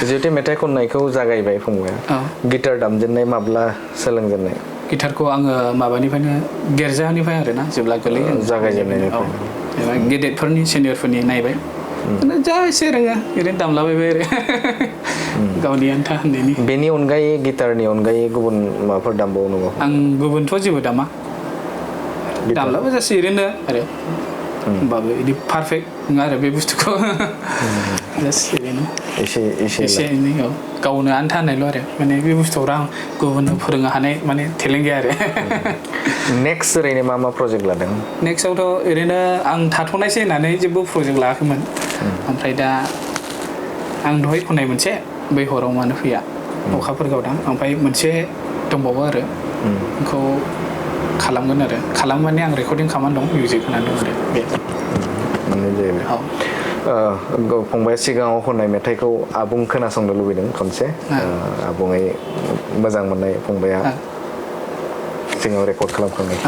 जिहेतु मेथाइ खननायखौ जागायबाय फंबाया गिटार दामजेननाय माब्ला सोलोंजेननाय गिटारखौ आङो माबानिफ्रायनो गेरजानिफ्राय आरोना जेब्ला गोरलै जागायजेननायनिफ्राय गेदेरफोरनि सिनियरफोरनि नायबाय जा एसे रोङो ओरैनो दामलाबायबाय आरो गावनि आन्था होननायनि बेनि अनगायै गिटारनि अनगायै गुबुन माबाफोर दामबावो नामा आं गुबुनथ' जेबो दामा दामलाबो जासै ओरैनो आरो होमबाबो बिदि पारफेक्ट नङा आरो बे बुस्थुखौ जास्ट ओरैनो एसे एनै गावनो आन्था होननायल' आरो माने बे बुस्थुआव आं गुबुननो फोरोंनो हानाय माने टेलेन्ट गैया आरो नेक्स्ट ओरैनो मा प्रजेक्ट लादों नेक्स्टआवथ' ओरैनो आं थाथ'नायसै होननानै जेबो प्रजेक्ट लायाखैमोन ओमफ्राय दा आं दहाय खननाय मोनसे बै हराव मानो फैया अखाफोर गावदां ओमफ्राय मोनसे दंबावो आरो बेखौ खालामगोन आरो खालामनानै आं रेकर्डिं खालामनानै दं मिउजिक होनानै दं आरो बे फंबाया सिगाङाव खननाय मेथाइखौ आबुं खोनासंनो लुबैदों खनसे आबुङै मोजां मोननाय फंबाया सिगाङाव रेकर्ड खालामखांनाय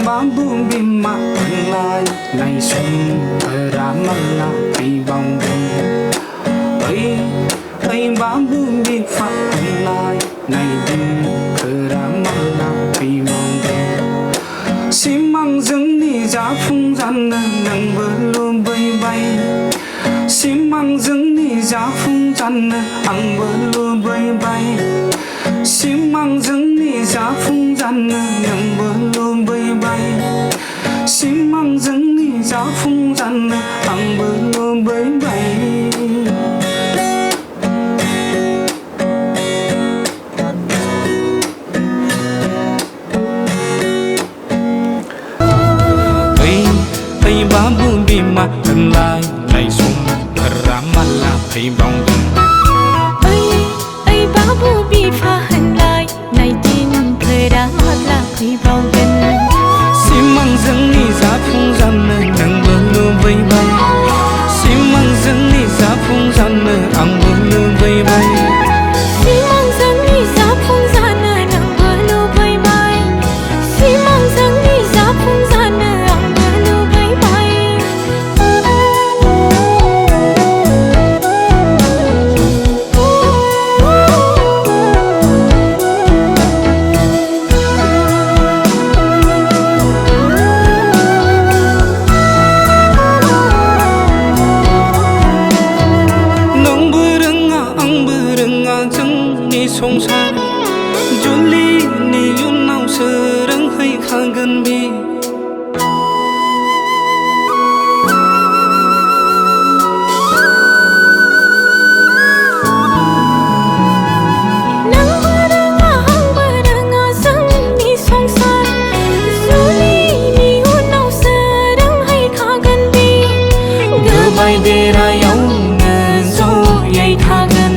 बाबु बिमा होनलाय नाय समफोरा माला फैबावगोन ओइ बाबु बिफा होनलाय नाय दिनफोरा माला फैबावगोन सिमां जोंनि जाफुंजानो नोंबो लुबैबाय सिमां जोंनि जाफुंजानो आंबो लुबैबाय सिमां जोंनि जाफुंजानो नोंबो लुबैबाय सिमां जोंनि जाफुंजानो आंबो लुबैबाय ओइ बाबु बिमा होनलाय नाय समफोरा माला फैबावगोन बाबु बिफा होनलाय नाय दिनफोरा माब्ला फैबावगोन सिमां जोंनि जाफुंजानो नोंबो लुबैबाय सिमां जोंनि जाफुंजानो आंबो लुबैबाय सिमां जोंनि जाफुंजानो नोंबो लुबैबाय सिमां जोंनि जाफुंजानो आंबो लुबैबाय संसार जुलिनि उनाव सोलोंहैखागोन बे नोंबो रोङा आंबो रोङा जोंनि संसार जुलिनि उनाव सोलोंहैखागोन बे गोबाय देरायावनो जयै थागोन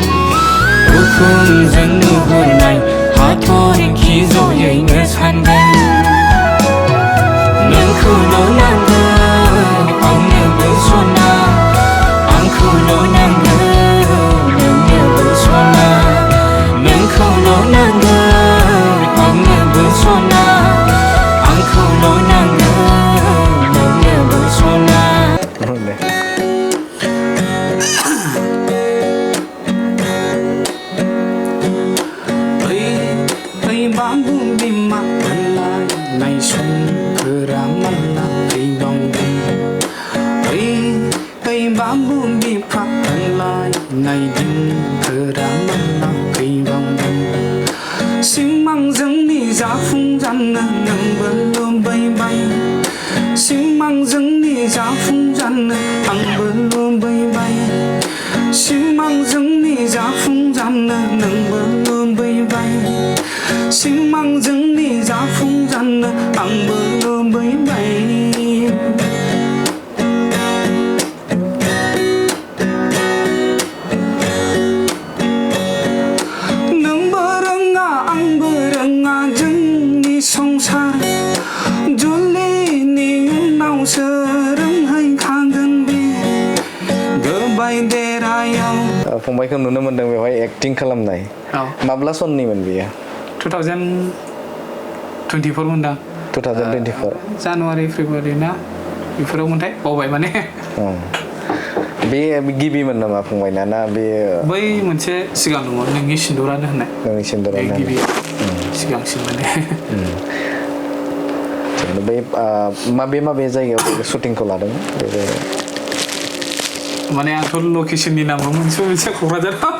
उखुमजों नुहुरनाय हाथरखि जयैनो सानगोन नोंखौल' नांगौ आंनोबो सना आंखौल' नांगौ नोंनोबो सना नोंखौल' नांगौ आंनोबो सना आंखौल' नांगौ नोंनोबो सना बाबु बिमा होनलाय नाय समफोरा माला फैबावगोन ओइ बाबु बिफा होनलाय नाय दिनफोरा माला जोंनि जाफुंजानो नोंबो लुबैबाय सिमां जोंनि जाफुंजानो आंबो लुबैबाय सिमां जोंनि जाफुंजानो नोंबो लुबैबाय सिमां जोंनि जाफुंजानो आंबो लुबैबाय नोंबो रोङा आंबो रोङा जोंनि संसार जुलिनि उनाव सोरोंहैखागोन बे गोबाय देरायाव फंबायखौ नुनो मोनदों बेवहाय एक्टिं खालामनाय माब्ला सननिमोन बेयो 2024 मोनदां 2024 जानुवारि फेब्रुवारि ना बेफोराव मोनथाय बावबाय माने बे गिबिमोन नामा फंबायना ना बे बै मोनसे सिगां दङ नोंनि सिन्दुरानो होननाय नोंनि सिन्दुरानो गिबि सिगांसिन माने बै माबे जायगायाव शुटिंखौ लादों माने आंथ' लकेसननि नामखौ मोनसे क'क्राझाराव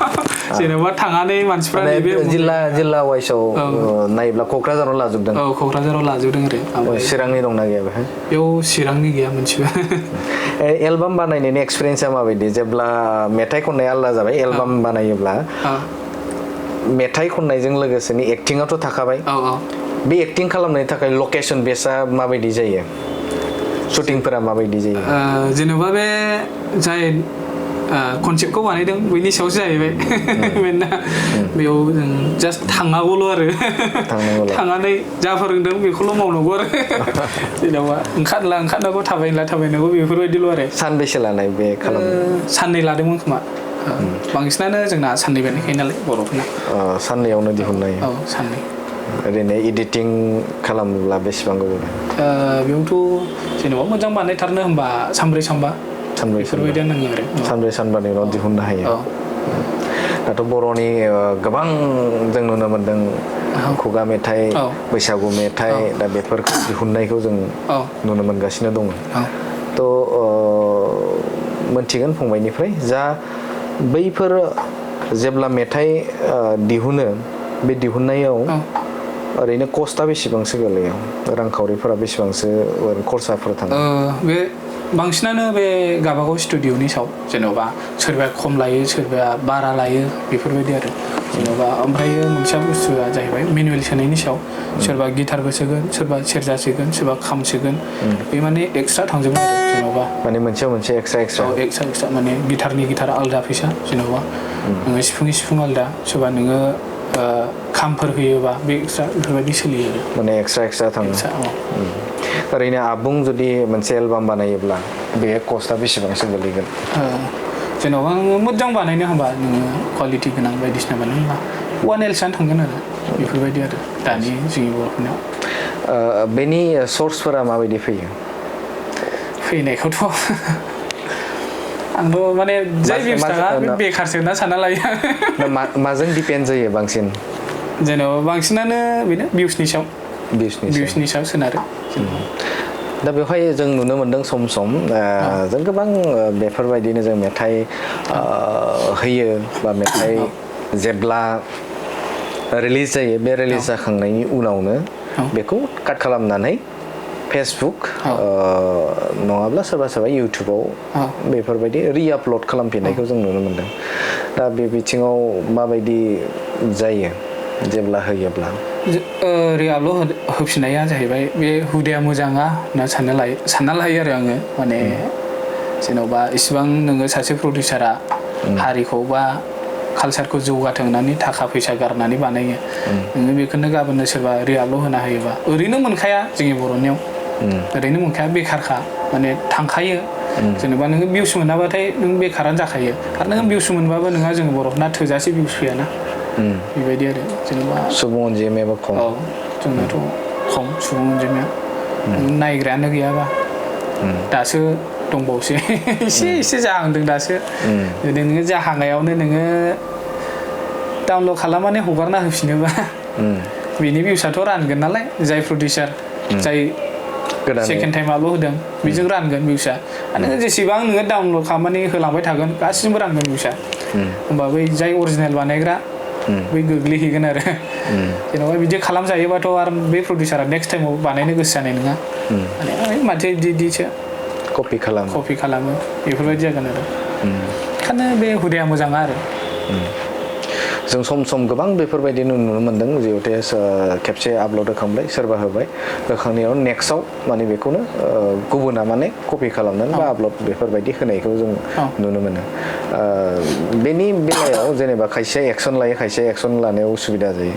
जेनेबा थांनानै मानसिफ्रा नैबे जिल्ला वाइसआव नायोब्ला क'क्राझाराव लाजोबदों औ क'क्राझाराव लाजोबदों आरो चिरांनि दंना गैया बेहाय बेयाव चिरांनि गैया मोनसेबो एलबाम बानायनायनि एक्सपिरियेन्सा माबायदि जेब्ला मेथाइ खननाया आलादा जाबाय एलबाम बानायोब्ला मेथाइ खननायजों लोगोसेनि एक्टिंआथ' थाखाबाय बे एक्टिं खालामनायनि थाखाय लकेसन बेसआ माबायदि जायो शुटिंफोरा माबायदि जायो जेनेबा बे जाय कनसेप्टखौ बानायदों बैनि सायावसो जाहैबाय मानोना बेयाव जों जास्ट थांनांगौल' आरो थांनानै जा फोरोंदों बेखौल' मावनांगौ आरो जेनेबा ओंखारनांगौ थाबायनांगौ बेफोरबायदिल' आरो सानबेसे लानाय बे खालामनो साननै लादोंमोन खोमा बांसिनानो जोंना साननै बानायखायो नालाय बर'फोरना साननैयावनो दिहुननाय औ साननै ओरैनो एडिटिं खालामोब्ला बेसेबां गोबाव बेयावथ' जेनेबा मोजां बानायथारनो होनबा सानब्रै सानबा बेफोरबायदियानो नाङो आरो सानब्रै सानबानि उनाव दिहुननो हायो दाथ' बर'नि गोबां जों नुनो मोनदों खुगा मेथाइ बैसागु मेथाइ दा बेफोरखौ दिहुननायखौ जों नुनो मोनगासिनो दङ थ' मोनथिगोन फंबायनिफ्राय जा बैफोर जेब्ला मेथाइ दिहुनो बे दिहुननायाव ओरैनो कस्टआ बेसेबांसो गोलैयो रांखावरिफोरा बेसेबांसो खरसाफोर थाङो बे बांसिनानो बे गावबागाव स्टुडिअनि सायाव जेन'बा सोरबाया खम लायो सोरबाया बारा लायो बेफोरबायदि आरो जेन'बा ओमफ्रायो मोनसे बुस्थुआ जाहैबाय मेनुवेल सोनायनि सायाव सोरबा गिटारबो सोगोन सोरबा सेरजा सोगोन सोरबा खाम सोगोन बे माने एक्सट्रा थांजोबो आरो जेन'बा माने मोनसे एक्सट्रा माने गिटारनि गिटार आलादा फैसा जेन'बा नोङो सिफुं आलादा सोरबा नोङो खामफोर होयोबा बे एक्सट्रा बेफोरबायदि सोलियो माने एक्सट्रा थाङो ओरैनो आबुं जुदि मोनसे एलबाम बानायोब्ला बे कस्टआ बेसेबांसो गोलैगोन जेन'बा नोङो मोजां बानायनो हाबा नोङो कुवालिटि गोनां बायदिसिना बानायनो हाबा 1 Lसआनो थांगोन आरो बेफोरबायदि आरो दानि जोंनि बर'फोरनाव बेनि सर्सफोरा माबायदि फैनायखौथ' आंथ' माने जाय भिउस थाङा बेखारसो होनना सानना लायो माजों दिपेन्ड जायो बांसिन जेन'बा बांसिनानो बेनो भिउसनि सायाव सोनारो दा बेवहाय जों नुनो मोनदों सम जों गोबां बेफोरबायदिनो जों मेथाइ होयो बा मेथाइ जेब्ला रिलिज जायो बे रिलिज जाखांनायनि उनावनो बेखौ काट खालामनानै फेसबुक नङाब्ला सोरबा इउटुबाव बेफोरबायदि रिआपलड खालामफिननायखौ जों नुनो मोनदों दा बे बिथिङाव माबायदि जायो जेब्ला होयोब्ला रिआपलड होफिननाया जाहैबाय बे हुदाया मोजाङा होनना सानना लायो आरो आङो माने जेन'बा इसिबां नोङो सासे प्रडिउसारा हारिखौ बा कालचारखौ जौगाथों होननानै थाखा फैसा गारनानै बानायो नोङो बेखौनो गाबोननो सोरबा रिआपलड होना होयोबा ओरैनो मोनखाया जोंनि बर'नियाव ओरैनो मोनखाया बेखारखा माने थांखायो जेनेबा नोङो भिउस मोनाबाथाय नों बेखारानो जाखायो आरो नोङो भिउस मोनबाबो नोंहा जोंनि बर'फोरना थोजासे भिउस फैयाना बेबायदि आरो जेनेबा सुबुं अनजिमायाबो खम जोंनाथ' खम सुबुं अनजिमाया नायग्रायानो गैयाबा दासो दंबावसै एसे जाहांदों दासो जुदि नोङो जाहांनायावनो नोङो डाउनलड खालामनानै हगारना होफिनोबा बेनि भिउसआथ' रानगोन नालाय जाय प्रडिउसार जाय सेकेन्ड टाइमाल' होदों बेजों रानगोन भिउसआ आरो जेसेबां नोङो डाउनलड खालामनानै होलांबाय थागोन गासिबो रानगोन भिउसआ होमबा बै जाय अरिजिनेल बानायग्रा बै गोग्लैहैगोन आरो जेनेबा बिदि खालामजायोबाथ' आरो बे प्रडिउसारा नेक्स्ट टाइमाव बानायनो गोसो जानाय नङा माने माथो बिदिसो कपि खालामो बेफोरबायदि जागोन आरो ओंखायनो बे हुदाया मोजां आरो जों सम सम गोबां बेफोरबायदि नुनो मोन्दों जिहेतु खेबसे आपल'ड होखांबाय सोरबा होखांनायाव नेक्स्टआव माने बेखौनो गुबुना माने कपि खालामनानै बा आपल'ड बेफोरबायदि होनायखौ जों नुनो मोनो बेनि बेलायाव जेनेबा खायसे एक्सन लायो खायसे एक्सन लानायाव उसुबिदा जायो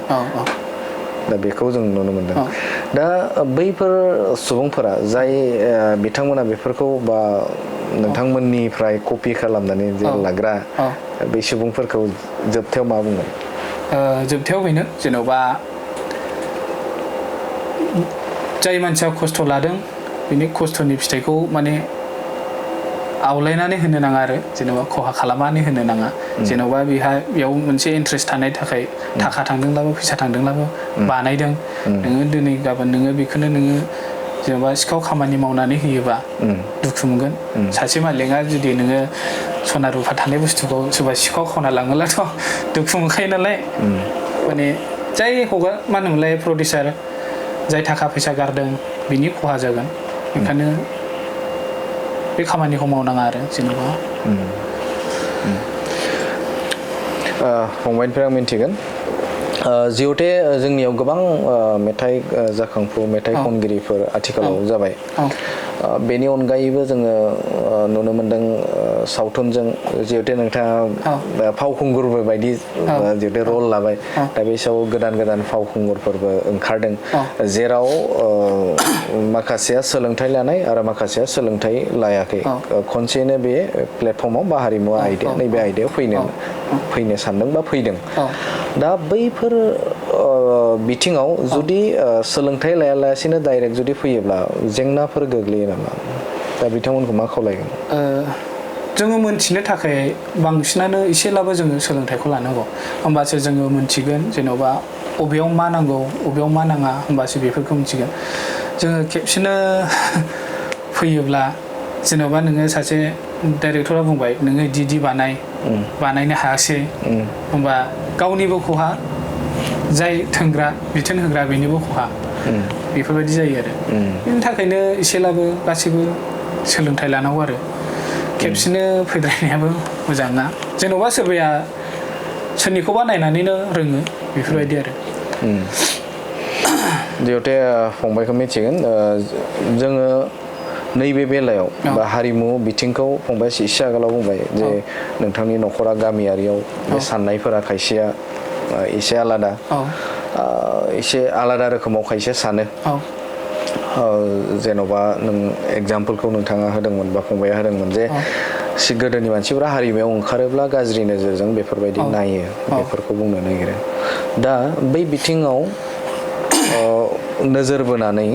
दा बेखौ जों नुनो मोन्दों दा बैफोर सुबुंफोरा जाय बिथांमोना बेफोरखौ बा नोंथांमोननिफ्राय कपि खालामनानै जे लाग्रा बै सुबुंफोरखौ जोबथायाव मा बुंगोन जोबथायाव बेनो जेन'बा जाय मानसिया खस्थ' लादों बिनि खस्थ'नि फिथाइखौ माने आवलायनानै होनो नाङा आरो जेनेबा खहा खालामनानै होनो नाङा जेन'बा बेयाव मोनसे इन्ट्रेस्ट थानाय थाखाय थाखा थांदोंब्लाबो फैसा थांदोंब्लाबो बानायदों नोङो दिनै गाबोन नोङो बेखौनो नोङो जेनेबा सिखाव खामानि मावनानै होयोबा दुखु मोनगोन सासे मालिकआ जुदि नोङो सना रुफा थानाय बुस्थुखौ सोरबा सिखाव खावना लाङोब्लाथ' दुखु मोनखायो नालाय माने जाय मा होनोमोनलाय प्रडिउसार जाय थाखा फैसा गारदों बिनि खहा जागोन ओंखायनो बे खामानिखौ मावनाङा आरो जेनेबा फंबायनिफ्राय आं मिन्थिगोन जिहेते जोंनियाव गोबां मेथाइ जाखांफु मेथाइ खनगिरिफोर आथिखालाव जाबाय बेनि अनगायैबो जोङो नुनो मोन्दों सावथुनजों जिहेतु नोंथाङा फावखुंगुरबो बायदि जिहेतु रल लाबाय दा बे हिसाबाव गोदान फावखुंगुरफोरबो ओंखारदों जेराव माखासेया सोलोंथाइ लानाय आरो माखासेया सोलोंथाइ लायाखै खनसेनो बे प्लेटफर्माव बा हारिमु आयदा नैबे आयदायाव फैनो सानदों बा फैदों दा बैफोर बिथिङाव जुदि सोलोंथाइ लायालासेनो डाइरेक्ट जुदि फैयोब्ला जेंनाफोर गोग्लैयो नामा दा बिथांमोनखौ मा खावलायगोन जोङो मोनथिनो थाखाय बांसिनानो एसेब्लाबो जोङो सोलोंथाइखौ लानांगौ होमबासो जोङो मोनथिगोन जेन'बा बबेयाव मा नांगौ बबेयाव मा नाङा होमबासो बेफोरखौ मिथिगोन जोङो खेबसेनो फैयोब्ला जेन'बा नोङो सासे डाइरेक्टरा बुंबाय नोङो इदि बानायनो हायासै होमबा गावनिबो खहा जाय बिथोन होग्रा बेनिबो खहा बेफोरबायदि जायो आरो बेनि थाखायनो एसेब्लाबो गासैबो सोलोंथाइ लानांगौ आरो खेबसेनो फैद्रायनायाबो मोजां ना जेन'बा सोरबाया सोरनिखौबा नायनानैनो रोङो बेफोरबायदि आरो जिहेतु फंबायखौ मिथिगोन जोङो नैबे बेलायाव बा हारिमु बिथिंखौ फंबाया एसे आगोलाव बुंबाय जे नोंथांनि न'खरा गामियारियाव बे साननायफोरा खायसेया एसे आलादा रोखोमाव खायसे सानो जेन'बा नों एगजामपोलखौ नोंथाङा होदोंमोन बा फंबाया होदोंमोन जे गोदोनि मानसिफोरा हारिमुआव ओंखारोब्ला गाज्रि नोजोरजों बेफोरबायदि नायो बेफोरखौ बुंनो नागिरो दा बै बिथिङाव नोजोर बोनानै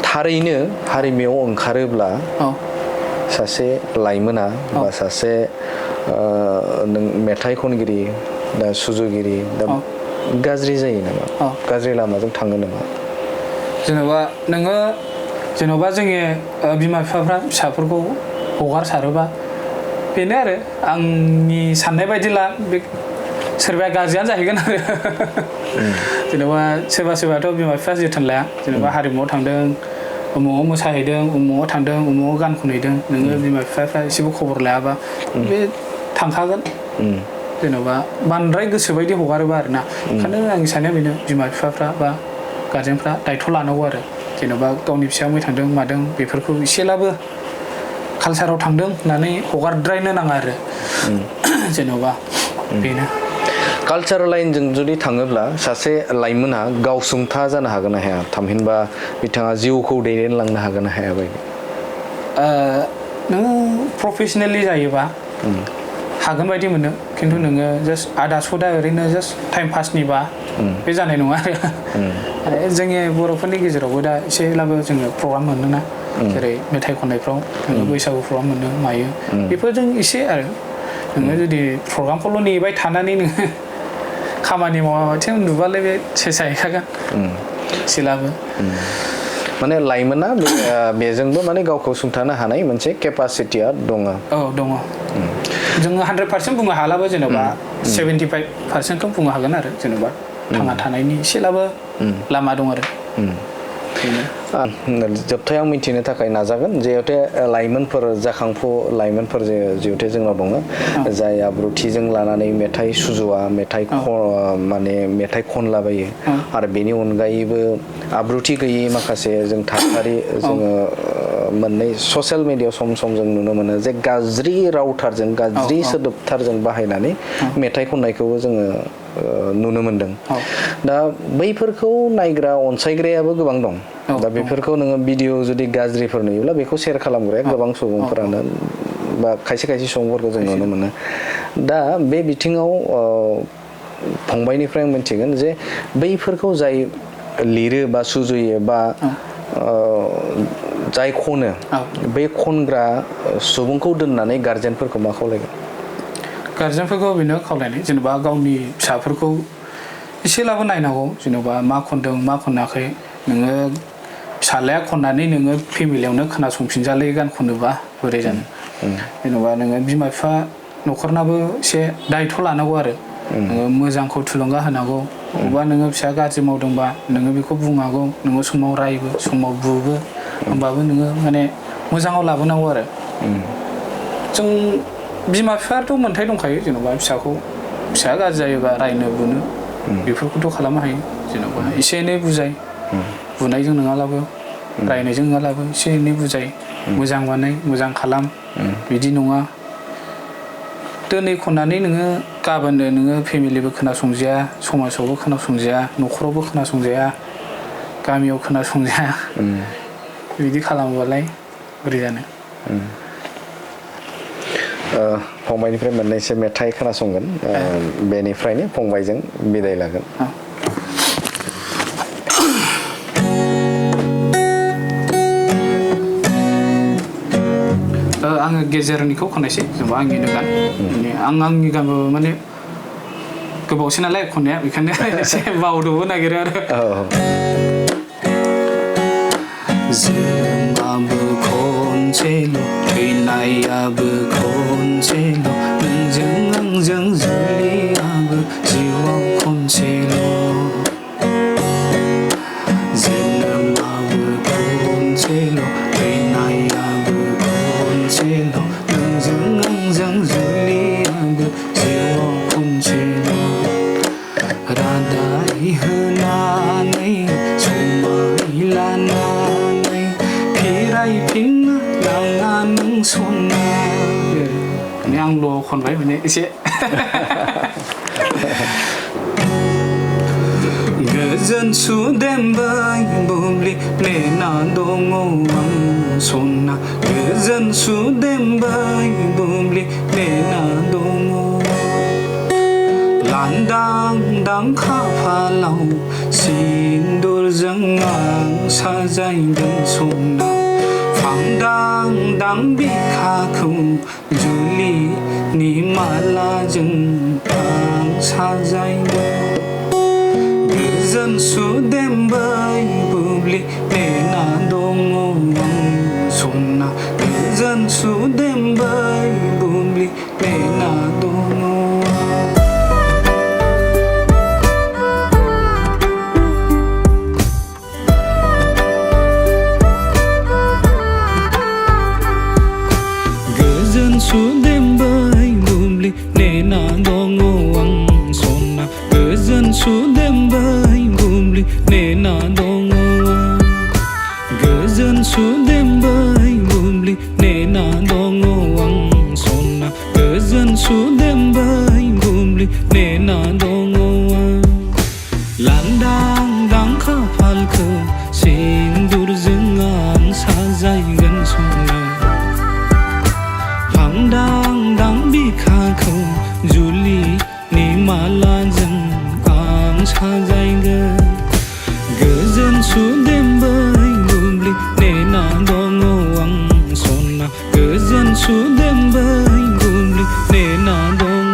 थारैनो हारिमुआव ओंखारोब्ला सासे लाइमोना बा सासे मेथाइ खनगिरि दा सुजुगिरि दा गाज्रि जायो नामा गाज्रि लामाजों थाङो नामा जेन'बा जोंनि बिमा बिफाफ्रा फिसाफोरखौ हगारसारोबा बेनो आरो आंनि साननाय बायदिला बे सोरबाया गाज्रियानो जाहैगोन आरो जेन'बा सोरबाथ' बिमा बिफा जोथोन लाया जेन'बा हारिमुआव थांदों उमुआव मोसाहैदों उमुआव थांदों उमुआव गान खनहैदों नोङो बिमा बिफाफ्रा एसेबो खबर लायाबा बे थांखागोन जेन'बा बांद्राय गोसोबायदि हगारोबा आरोना ओंखायनो आंनि साननाया बेनो बिमा बिफाफ्रा बा गार्जेनफ्रा दायथ' लानांगौ आरो जेन'बा गावनि फिसाया मै थांदों मादों बेफोरखौ एसेब्लाबो कालसाराव थांदों होननानै हगारद्रायनो नाङा आरो जेन'बा बेनो कालचार लाइनजों जुदि थाङोब्ला सासे लाइमोना गावसुंथा जानो हागोन ना हाया थामहिनबा बिथाङा जिउखौ दैदेनलांनो हागोन ना हाया बायदि नोङो प्रफेसनेलि जायोबा हागोन बायदि मोनो खिन्थु नोङो जास्ट आदा सदा ओरैनो जास्ट टाइम पासनिबा बे जानाय नङा आरो जोंनि बर'फोरनि गेजेरावबो दा एसेब्लाबो जोङो प्रग्राम मोनोना जेरै मेथाइ खननायफ्राव नोङो बैसागु प्रग्राम मोनो मायो बेफोरजों एसे आरो नोङो जुदि प्रग्रामखौल' नेबाय थानानै नोङो खामानि मावाबाथाय उन्दुबालाय बे सेस जाहैखागोन एसेब्लाबो माने लाइमोना बेजोंबो माने गावखौ सुंथानो हानाय मोनसे केपासिटिया दङ औ दङ जोङो 100% बुंनो हालाबो जेनेबा 75%खौ बुंनो हागोन आरो जेनेबा थांना थानायनि एसेलाबो लामा दं आरो जोबथायाव मिथिनो थाखाय नाजागोन जिहेतु लाइमोनफोर जाखांफु लाइमोनफोर जिहेतु जोंनाव दङ जाय आब्रुथिजों लानानै मेथाइ सुजुआ माने मेथाइ खनलाबायो आरो बेनि अनगायैबो आब्रुथि गैयै माखासे जों थासारि जोङो मोननै ससियेल मिडियायाव सम सम जों नुनो मोनो जे गाज्रि रावथारजों गाज्रि सोदोबथारजों बाहायनानै मेथाइ खननायखौबो जोङो नुनो मोनदों दा बैफोरखौ नायग्रा अनसायग्रायाबो गोबां दं दा बेफोरखौ नोङो भिडिअ जुदि गाज्रिफोर नुयोब्ला बेखौ शेयार खालामग्राया गोबां सुबुंफोरानो बा खायसे सुबुंफोरखौ जों नुनो मोनो दा बे बिथिङाव फंबायनिफ्राय आं मिथिगोन जे बैफोरखौ जाय लिरो बा सुजुयो बा जाय खनो बे खनग्रा सुबुंखौ दोननानै गार्जेनफोरखौ मा खावलायगोन गार्जेनफोरखौ बेनो खावलायनाय जेनेबा गावनि फिसाफोरखौ एसेलाबो नायनांगौ जेनेबा मा खनदों मा खनाखै नोङो फिसालाया खननानै नोङो फेमिलियावनो खोनासंफिनजालै गान खनोबा बोरै जानो जेनेबा नोङो बिमा बिफा न'खरनाबो एसे दायथ' लानांगौ आरो नोङो मोजांखौ थुलुंगा होनांगौ अबेबा नोङो फिसा गाज्रि मावदोंबा नोङो बेखौ बुंनांगौ नोङो समाव रायबो समाव बुबो होमबाबो नोङो माने मोजाङाव लाबोनांगौ आरो जों बिमा बिफायाथ' मोन्थाय दंखायो जेनेबा फिसाया गाज्रि जायोबा रायनो बुनो बेफोरखौथ' खालामनो हायो जेनेबा एसे एनै बुजाय बुनायजों नङालाबो रायनायजों नङालाबो एसे एनै बुजाय मोजां बानाय मोजां खालाम बिदि नङा दिनै खननानै नोङो गाबोननो नोङो फेमिलिबो खोनासंजाया समाजावबो खोनासंजाया न'खरावबो खोनासंजाया गामियाव खोनासंजाया बिदि खालामोबालाय बोरै जानो फंबायनिफ्राय मोननैसो मेथाइ खोनासंगोन बेनिफ्रायनो फंबायजों बिदाय लागोन आङो गेजेरनिखौ खननायसै जेनेबा आंनिनो गान आंनि गानबो माने गोबावसै नालाय खननाया बेखायनो एसे बावदबो नागिरो आरो जोनोमाबो खनसेल' थैनायाबो खनसेल' नोंजों आंजों जुलियाबो जिउआव खनसेल' जोनोमाबो खनसेल' थैनायाबो खनसेल' नोंजों आंजों जुलियाबो जिउआव खनसेल' रादाय होनानै समाय लानानै फिरायफिननो लाङा नों सना माने आंल' खनबाय माने एसे गोजोन सुदेमबाय बुब्लिना दङ आं सना गोजोन सुदेमबाय बुब्लिना दङ लांदां खाफालाव सिन्दुरजों आं साजायगोन सना फांदां बिखाखौ जुलिनि मालाजों आं साजायगोन गोजोन सुदेमबाय बुब्लिना दङ आं सना गोजोन सुदेमबाय बुब्लिना दङ सुदेमबाय बुब्लिना दङ आं सना गोजोन सुदेमबाय बुब्लिना दङ गोजोन सुदेमबाय बुब्लिना दङ आं सना गोजोन सुदेमबाय बुब्लिना दङ लांदां खाफालखौ सिन्दुरजों आं साजायगोन सना फांदां बिखाखौ जुलिनि मालाजों आं साजायगोन गोजोन सुदेमबाय बुब्लिना दङ आं सना गोजोन सुदेमबाय बुब्लिना दङ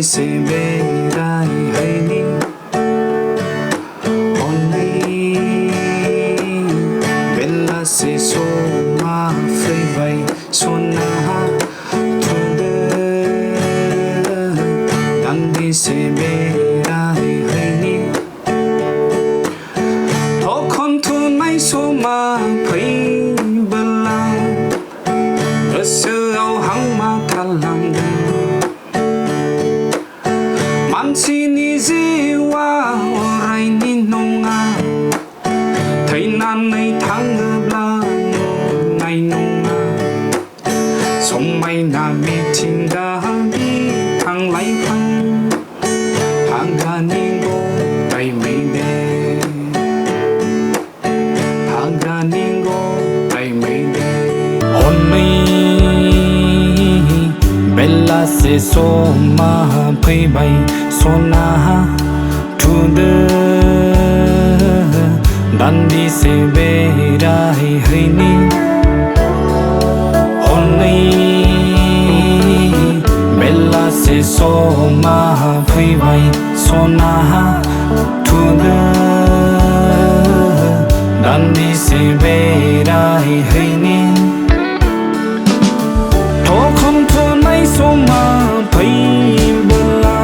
दान्दिसे बेरायहैनि हनै बेलासि समा फैबाय सनाहा थुदो दान्दिसे बेरायहैनि थखन थुनाय समा फैबोला गोसोआव हांमा थालांदों मानसिनि जिउआ अरायनि नङा थैनानै थाङोब्ला नुनाय नङा समायना मिथिंगा बिफां लाइफां हाग्रानि गराय मैदेर हाग्रानि गराय मैदेर हनै बेलासे समा फैबाय सनाहा थुदो दान्दिसे बेरायहैनि हनै बेलासे समा फैबाय सनाहा थुदो दान्दिसे बेरायहैनि थखन थुनाय समा फैबोला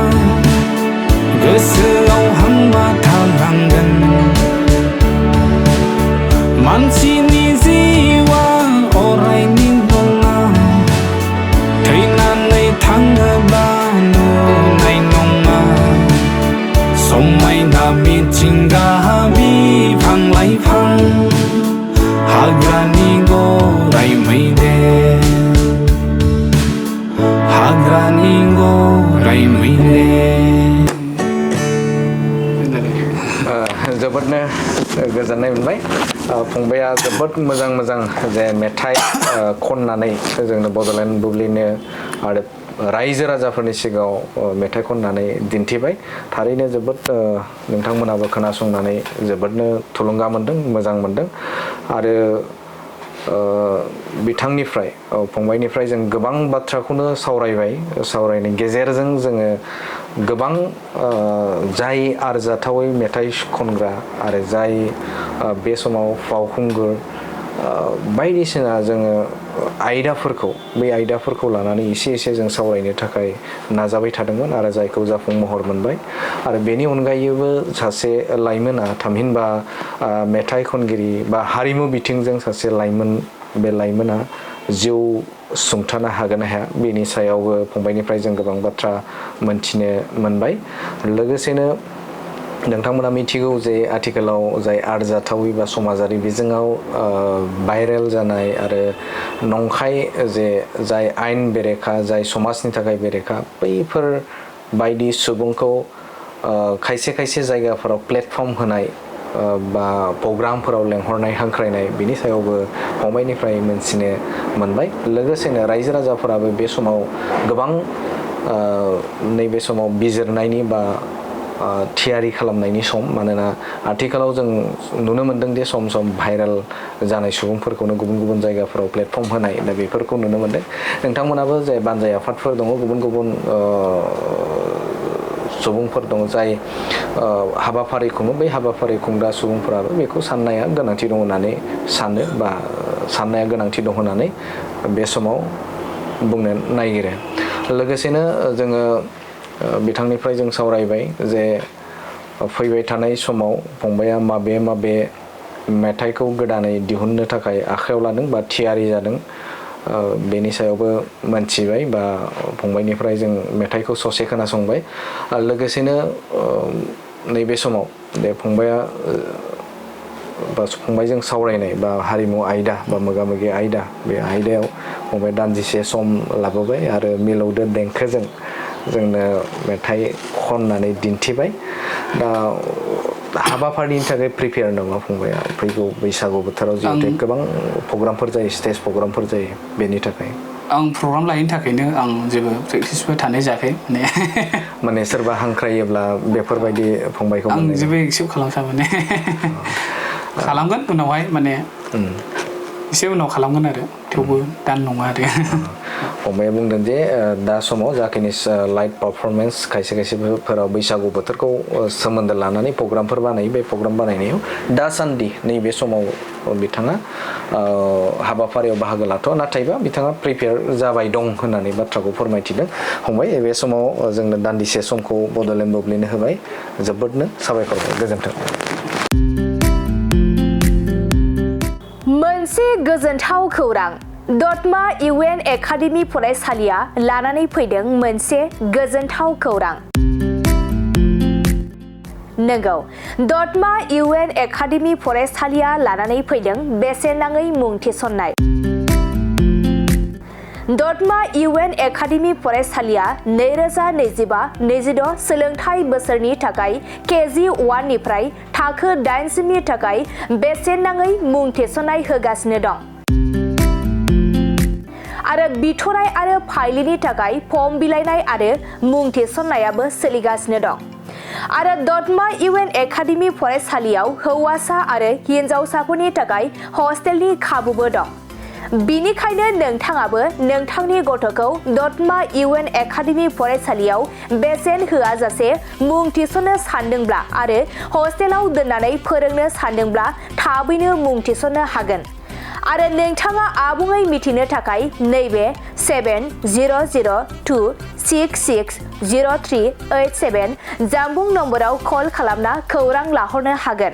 गोसोआव हांमा थालांगोन मानसिनि जिउआ अरायनि नङा थैनानै थाङोब्ला नुनाय नङा समायना मिथिंगा बिफां लाइफां हाग्रानि गराय मैदेर हाग्रानि गराय मैदेर जोबोदनो गोजोननाय मोनबाय फंबाया जोबोद मोजां मोजां जे मेथाइ खननानै जोंनो बड'लेण्ड बुब्लिनो आरो रायजो राजाफोरनि सिगाङाव मेथाइ खननानै दिन्थिबाय थारैनो जोबोद नोंथांमोनाबो खोनासंनानै जोबोदनो थुलुंगा मोनदों मोजां मोनदों आरो बिथांनिफ्राय फंबायनिफ्राय जों गोबां बाथ्राखौनो सावरायबाय सावरायनायनि गेजेरजों जोङो गोबां जाय आरजाथावै मेथाइ खनग्रा आरो जाय बे समाव फावखुंगुर बायदिसिना जोङो आयदाफोरखौ बै आयदाफोरखौ लानानै एसे एसे जों सावरायनो थाखाय नाजाबाय थादोंमोन आरो जायखौ जाफुं महर मोनबाय आरो बेनि अनगायैबो सासे लाइमोना थामहिनबा मेथाइ खनगिरि बा हारिमु बिथिंजों सासे लाइमोन बे लाइमोना जिउ सुंथानो हागोन ना हाया बेनि सायावबो फंबायनिफ्राय जों गोबां बाथ्रा मोनथिनो मोनबाय लोगोसेनो नोंथांमोना मिथिगौ जे आथिखालाव जाय आरजाथावै बा समाजारि बिजोङाव भाइरेल जानाय आरो नंखाय जे जाय आयेन बेरेखा जाय समाजनि थाखाय बेरेखा बैफोर बायदि सुबुंखौ खायसे खायसे जायगाफोराव प्लेटफर्म होनाय बा प्रग्रामफोराव लेंहरनाय हांख्रायनाय बिनि सायावबो फंबायनिफ्राय मोनथिनो मोनबाय लोगोसेनो रायजो राजाफोराबो बे समाव गोबां नैबे समाव बिजिरनायनि बा थियारि खालामनायनि सम मानोना आथिखालाव जों नुनो मोनदों दि सम सम भाइरेल जानाय सुबुंफोरखौनो गुबुन गुबुन जायगाफोराव प्लेटफर्म होनाय दा बेफोरखौ नुनो मोनदों नोंथांमोनाबो जे बानजाय आफादफोर दङ गुबुन गुबुन सुबुंफोर दङ जाय हाबाफारि खुङो बै हाबाफारि खुंग्रा सुबुंफोराबो बेखौ साननाया गोनांथि दं होननानै सानो बा साननाया गोनांथि दं होननानै बे समाव बुंनो नागिरो लोगोसेनो जोङो बिथांनिफ्राय जों सावरायबाय जे फैबाय थानाय समाव फंबाया माबे मेथाइखौ गोदानै दिहुननो थाखाय आखायाव लादों बा थियारि जादों बेनि सायावबो मोनथिबाय बा फंबायनिफ्राय जों मेथाइखौ ससे खोनासंबाय लोगोसेनो नैबे समाव बे फंबाया बा फंबायजों सावरायनाय बा हारिमु आयदा बा मोगा-मोगि आयदा बे आयदायाव फंबाय दान्दिसे सम लाबोबाय आरो मिलौदो देंखोजों जोंनो मेथाइ खननानै दिन्थिबाय दा हाबाफारिनि थाखाय प्रिपेयार नामा फंबाया फैगौ बैसागु बोथोराव जिहेतु गोबां प्रग्रामफोर जायो स्टेज प्रग्रामफोर जायो बेनि थाखाय आं प्रग्राम लायैनि थाखायनो आं जेबो प्रेक्टिसबो थानाय जायाखै माने सोरबा हांख्रायोब्ला बेफोरबायदि फंबायखौ आं जेबो एक्सेप्ट खालामसा माने खालामगोन उनावहाय माने एसे उनाव खालामगोन आरो थेवबो दान नङा आरो फंबाया बुंदों जे दा समाव जाखिनि लाइट पारफरमेन्स खायसे खायसेफोराव बैसागु बोथोरखौ सोमोन्दो लानानै प्रग्रामफोर बानायो बे प्रग्राम बानायनायाव दासान्दि नैबे समाव बिथाङा हाबाफारियाव बाहागो लाथ'वा नाथायबा बिथाङा प्रिपेयार जाबाय दं होननानै बाथ्राखौ फोरमायथिदों फंबाय बे समाव जोंनो दान्दिसे समखौ बड'लेण्ड बुब्लिनो होबाय जोबोदनो साबायखर गोजोन्थों। मोनसे गोजोनथाव खौरां दतमा इउएन एकाडेमि फरायसालिया लानानै फैदों मोनसे गोजोनथाव खौरां। नंगौ दतमा इउएन एकाडेमि फरायसालिया लानानै फैदों बेसेन नाङै मुं थिसननाय। दतमा इउएन एकाडेमि फरायसालिया 2025-26 सोलोंथाइ बोसोरनि थाखाय केजि 1 निफ्राय थाखो 8 सिमनि थाखाय बेसेन नाङै मुं थिसननाय होगासिनो दं। आरो बिथराय आरो फाइलिनि थाखाय फर्म बिलाइनाय आरो मुं थिसननायाबो सोलिगासिनो दं। आरो दतमा इउएन एकाडेमि फरायसालियाव हौवासा आरो हिनजावसाफोरनि थाखाय हस्टेलनि खाबुबो दं। बिनिखायनो नोंथाङाबो नोंथांनि गथ'खौ दतमा इउएन एकाडेमि फरायसालियाव बेसेन होआजासे मुं थिसननो सानदोंब्ला आरो हस्टेलाव दोननानै फोरोंनो सानदोंब्ला थाबैनो मुं थिसननो हागोन। आरो नोंथाङा आबुङै मिथिनो थाखाय नैबे 7002660387 जानबुं नम्बराव कल खालामना खौरां लाहरनो हागोन।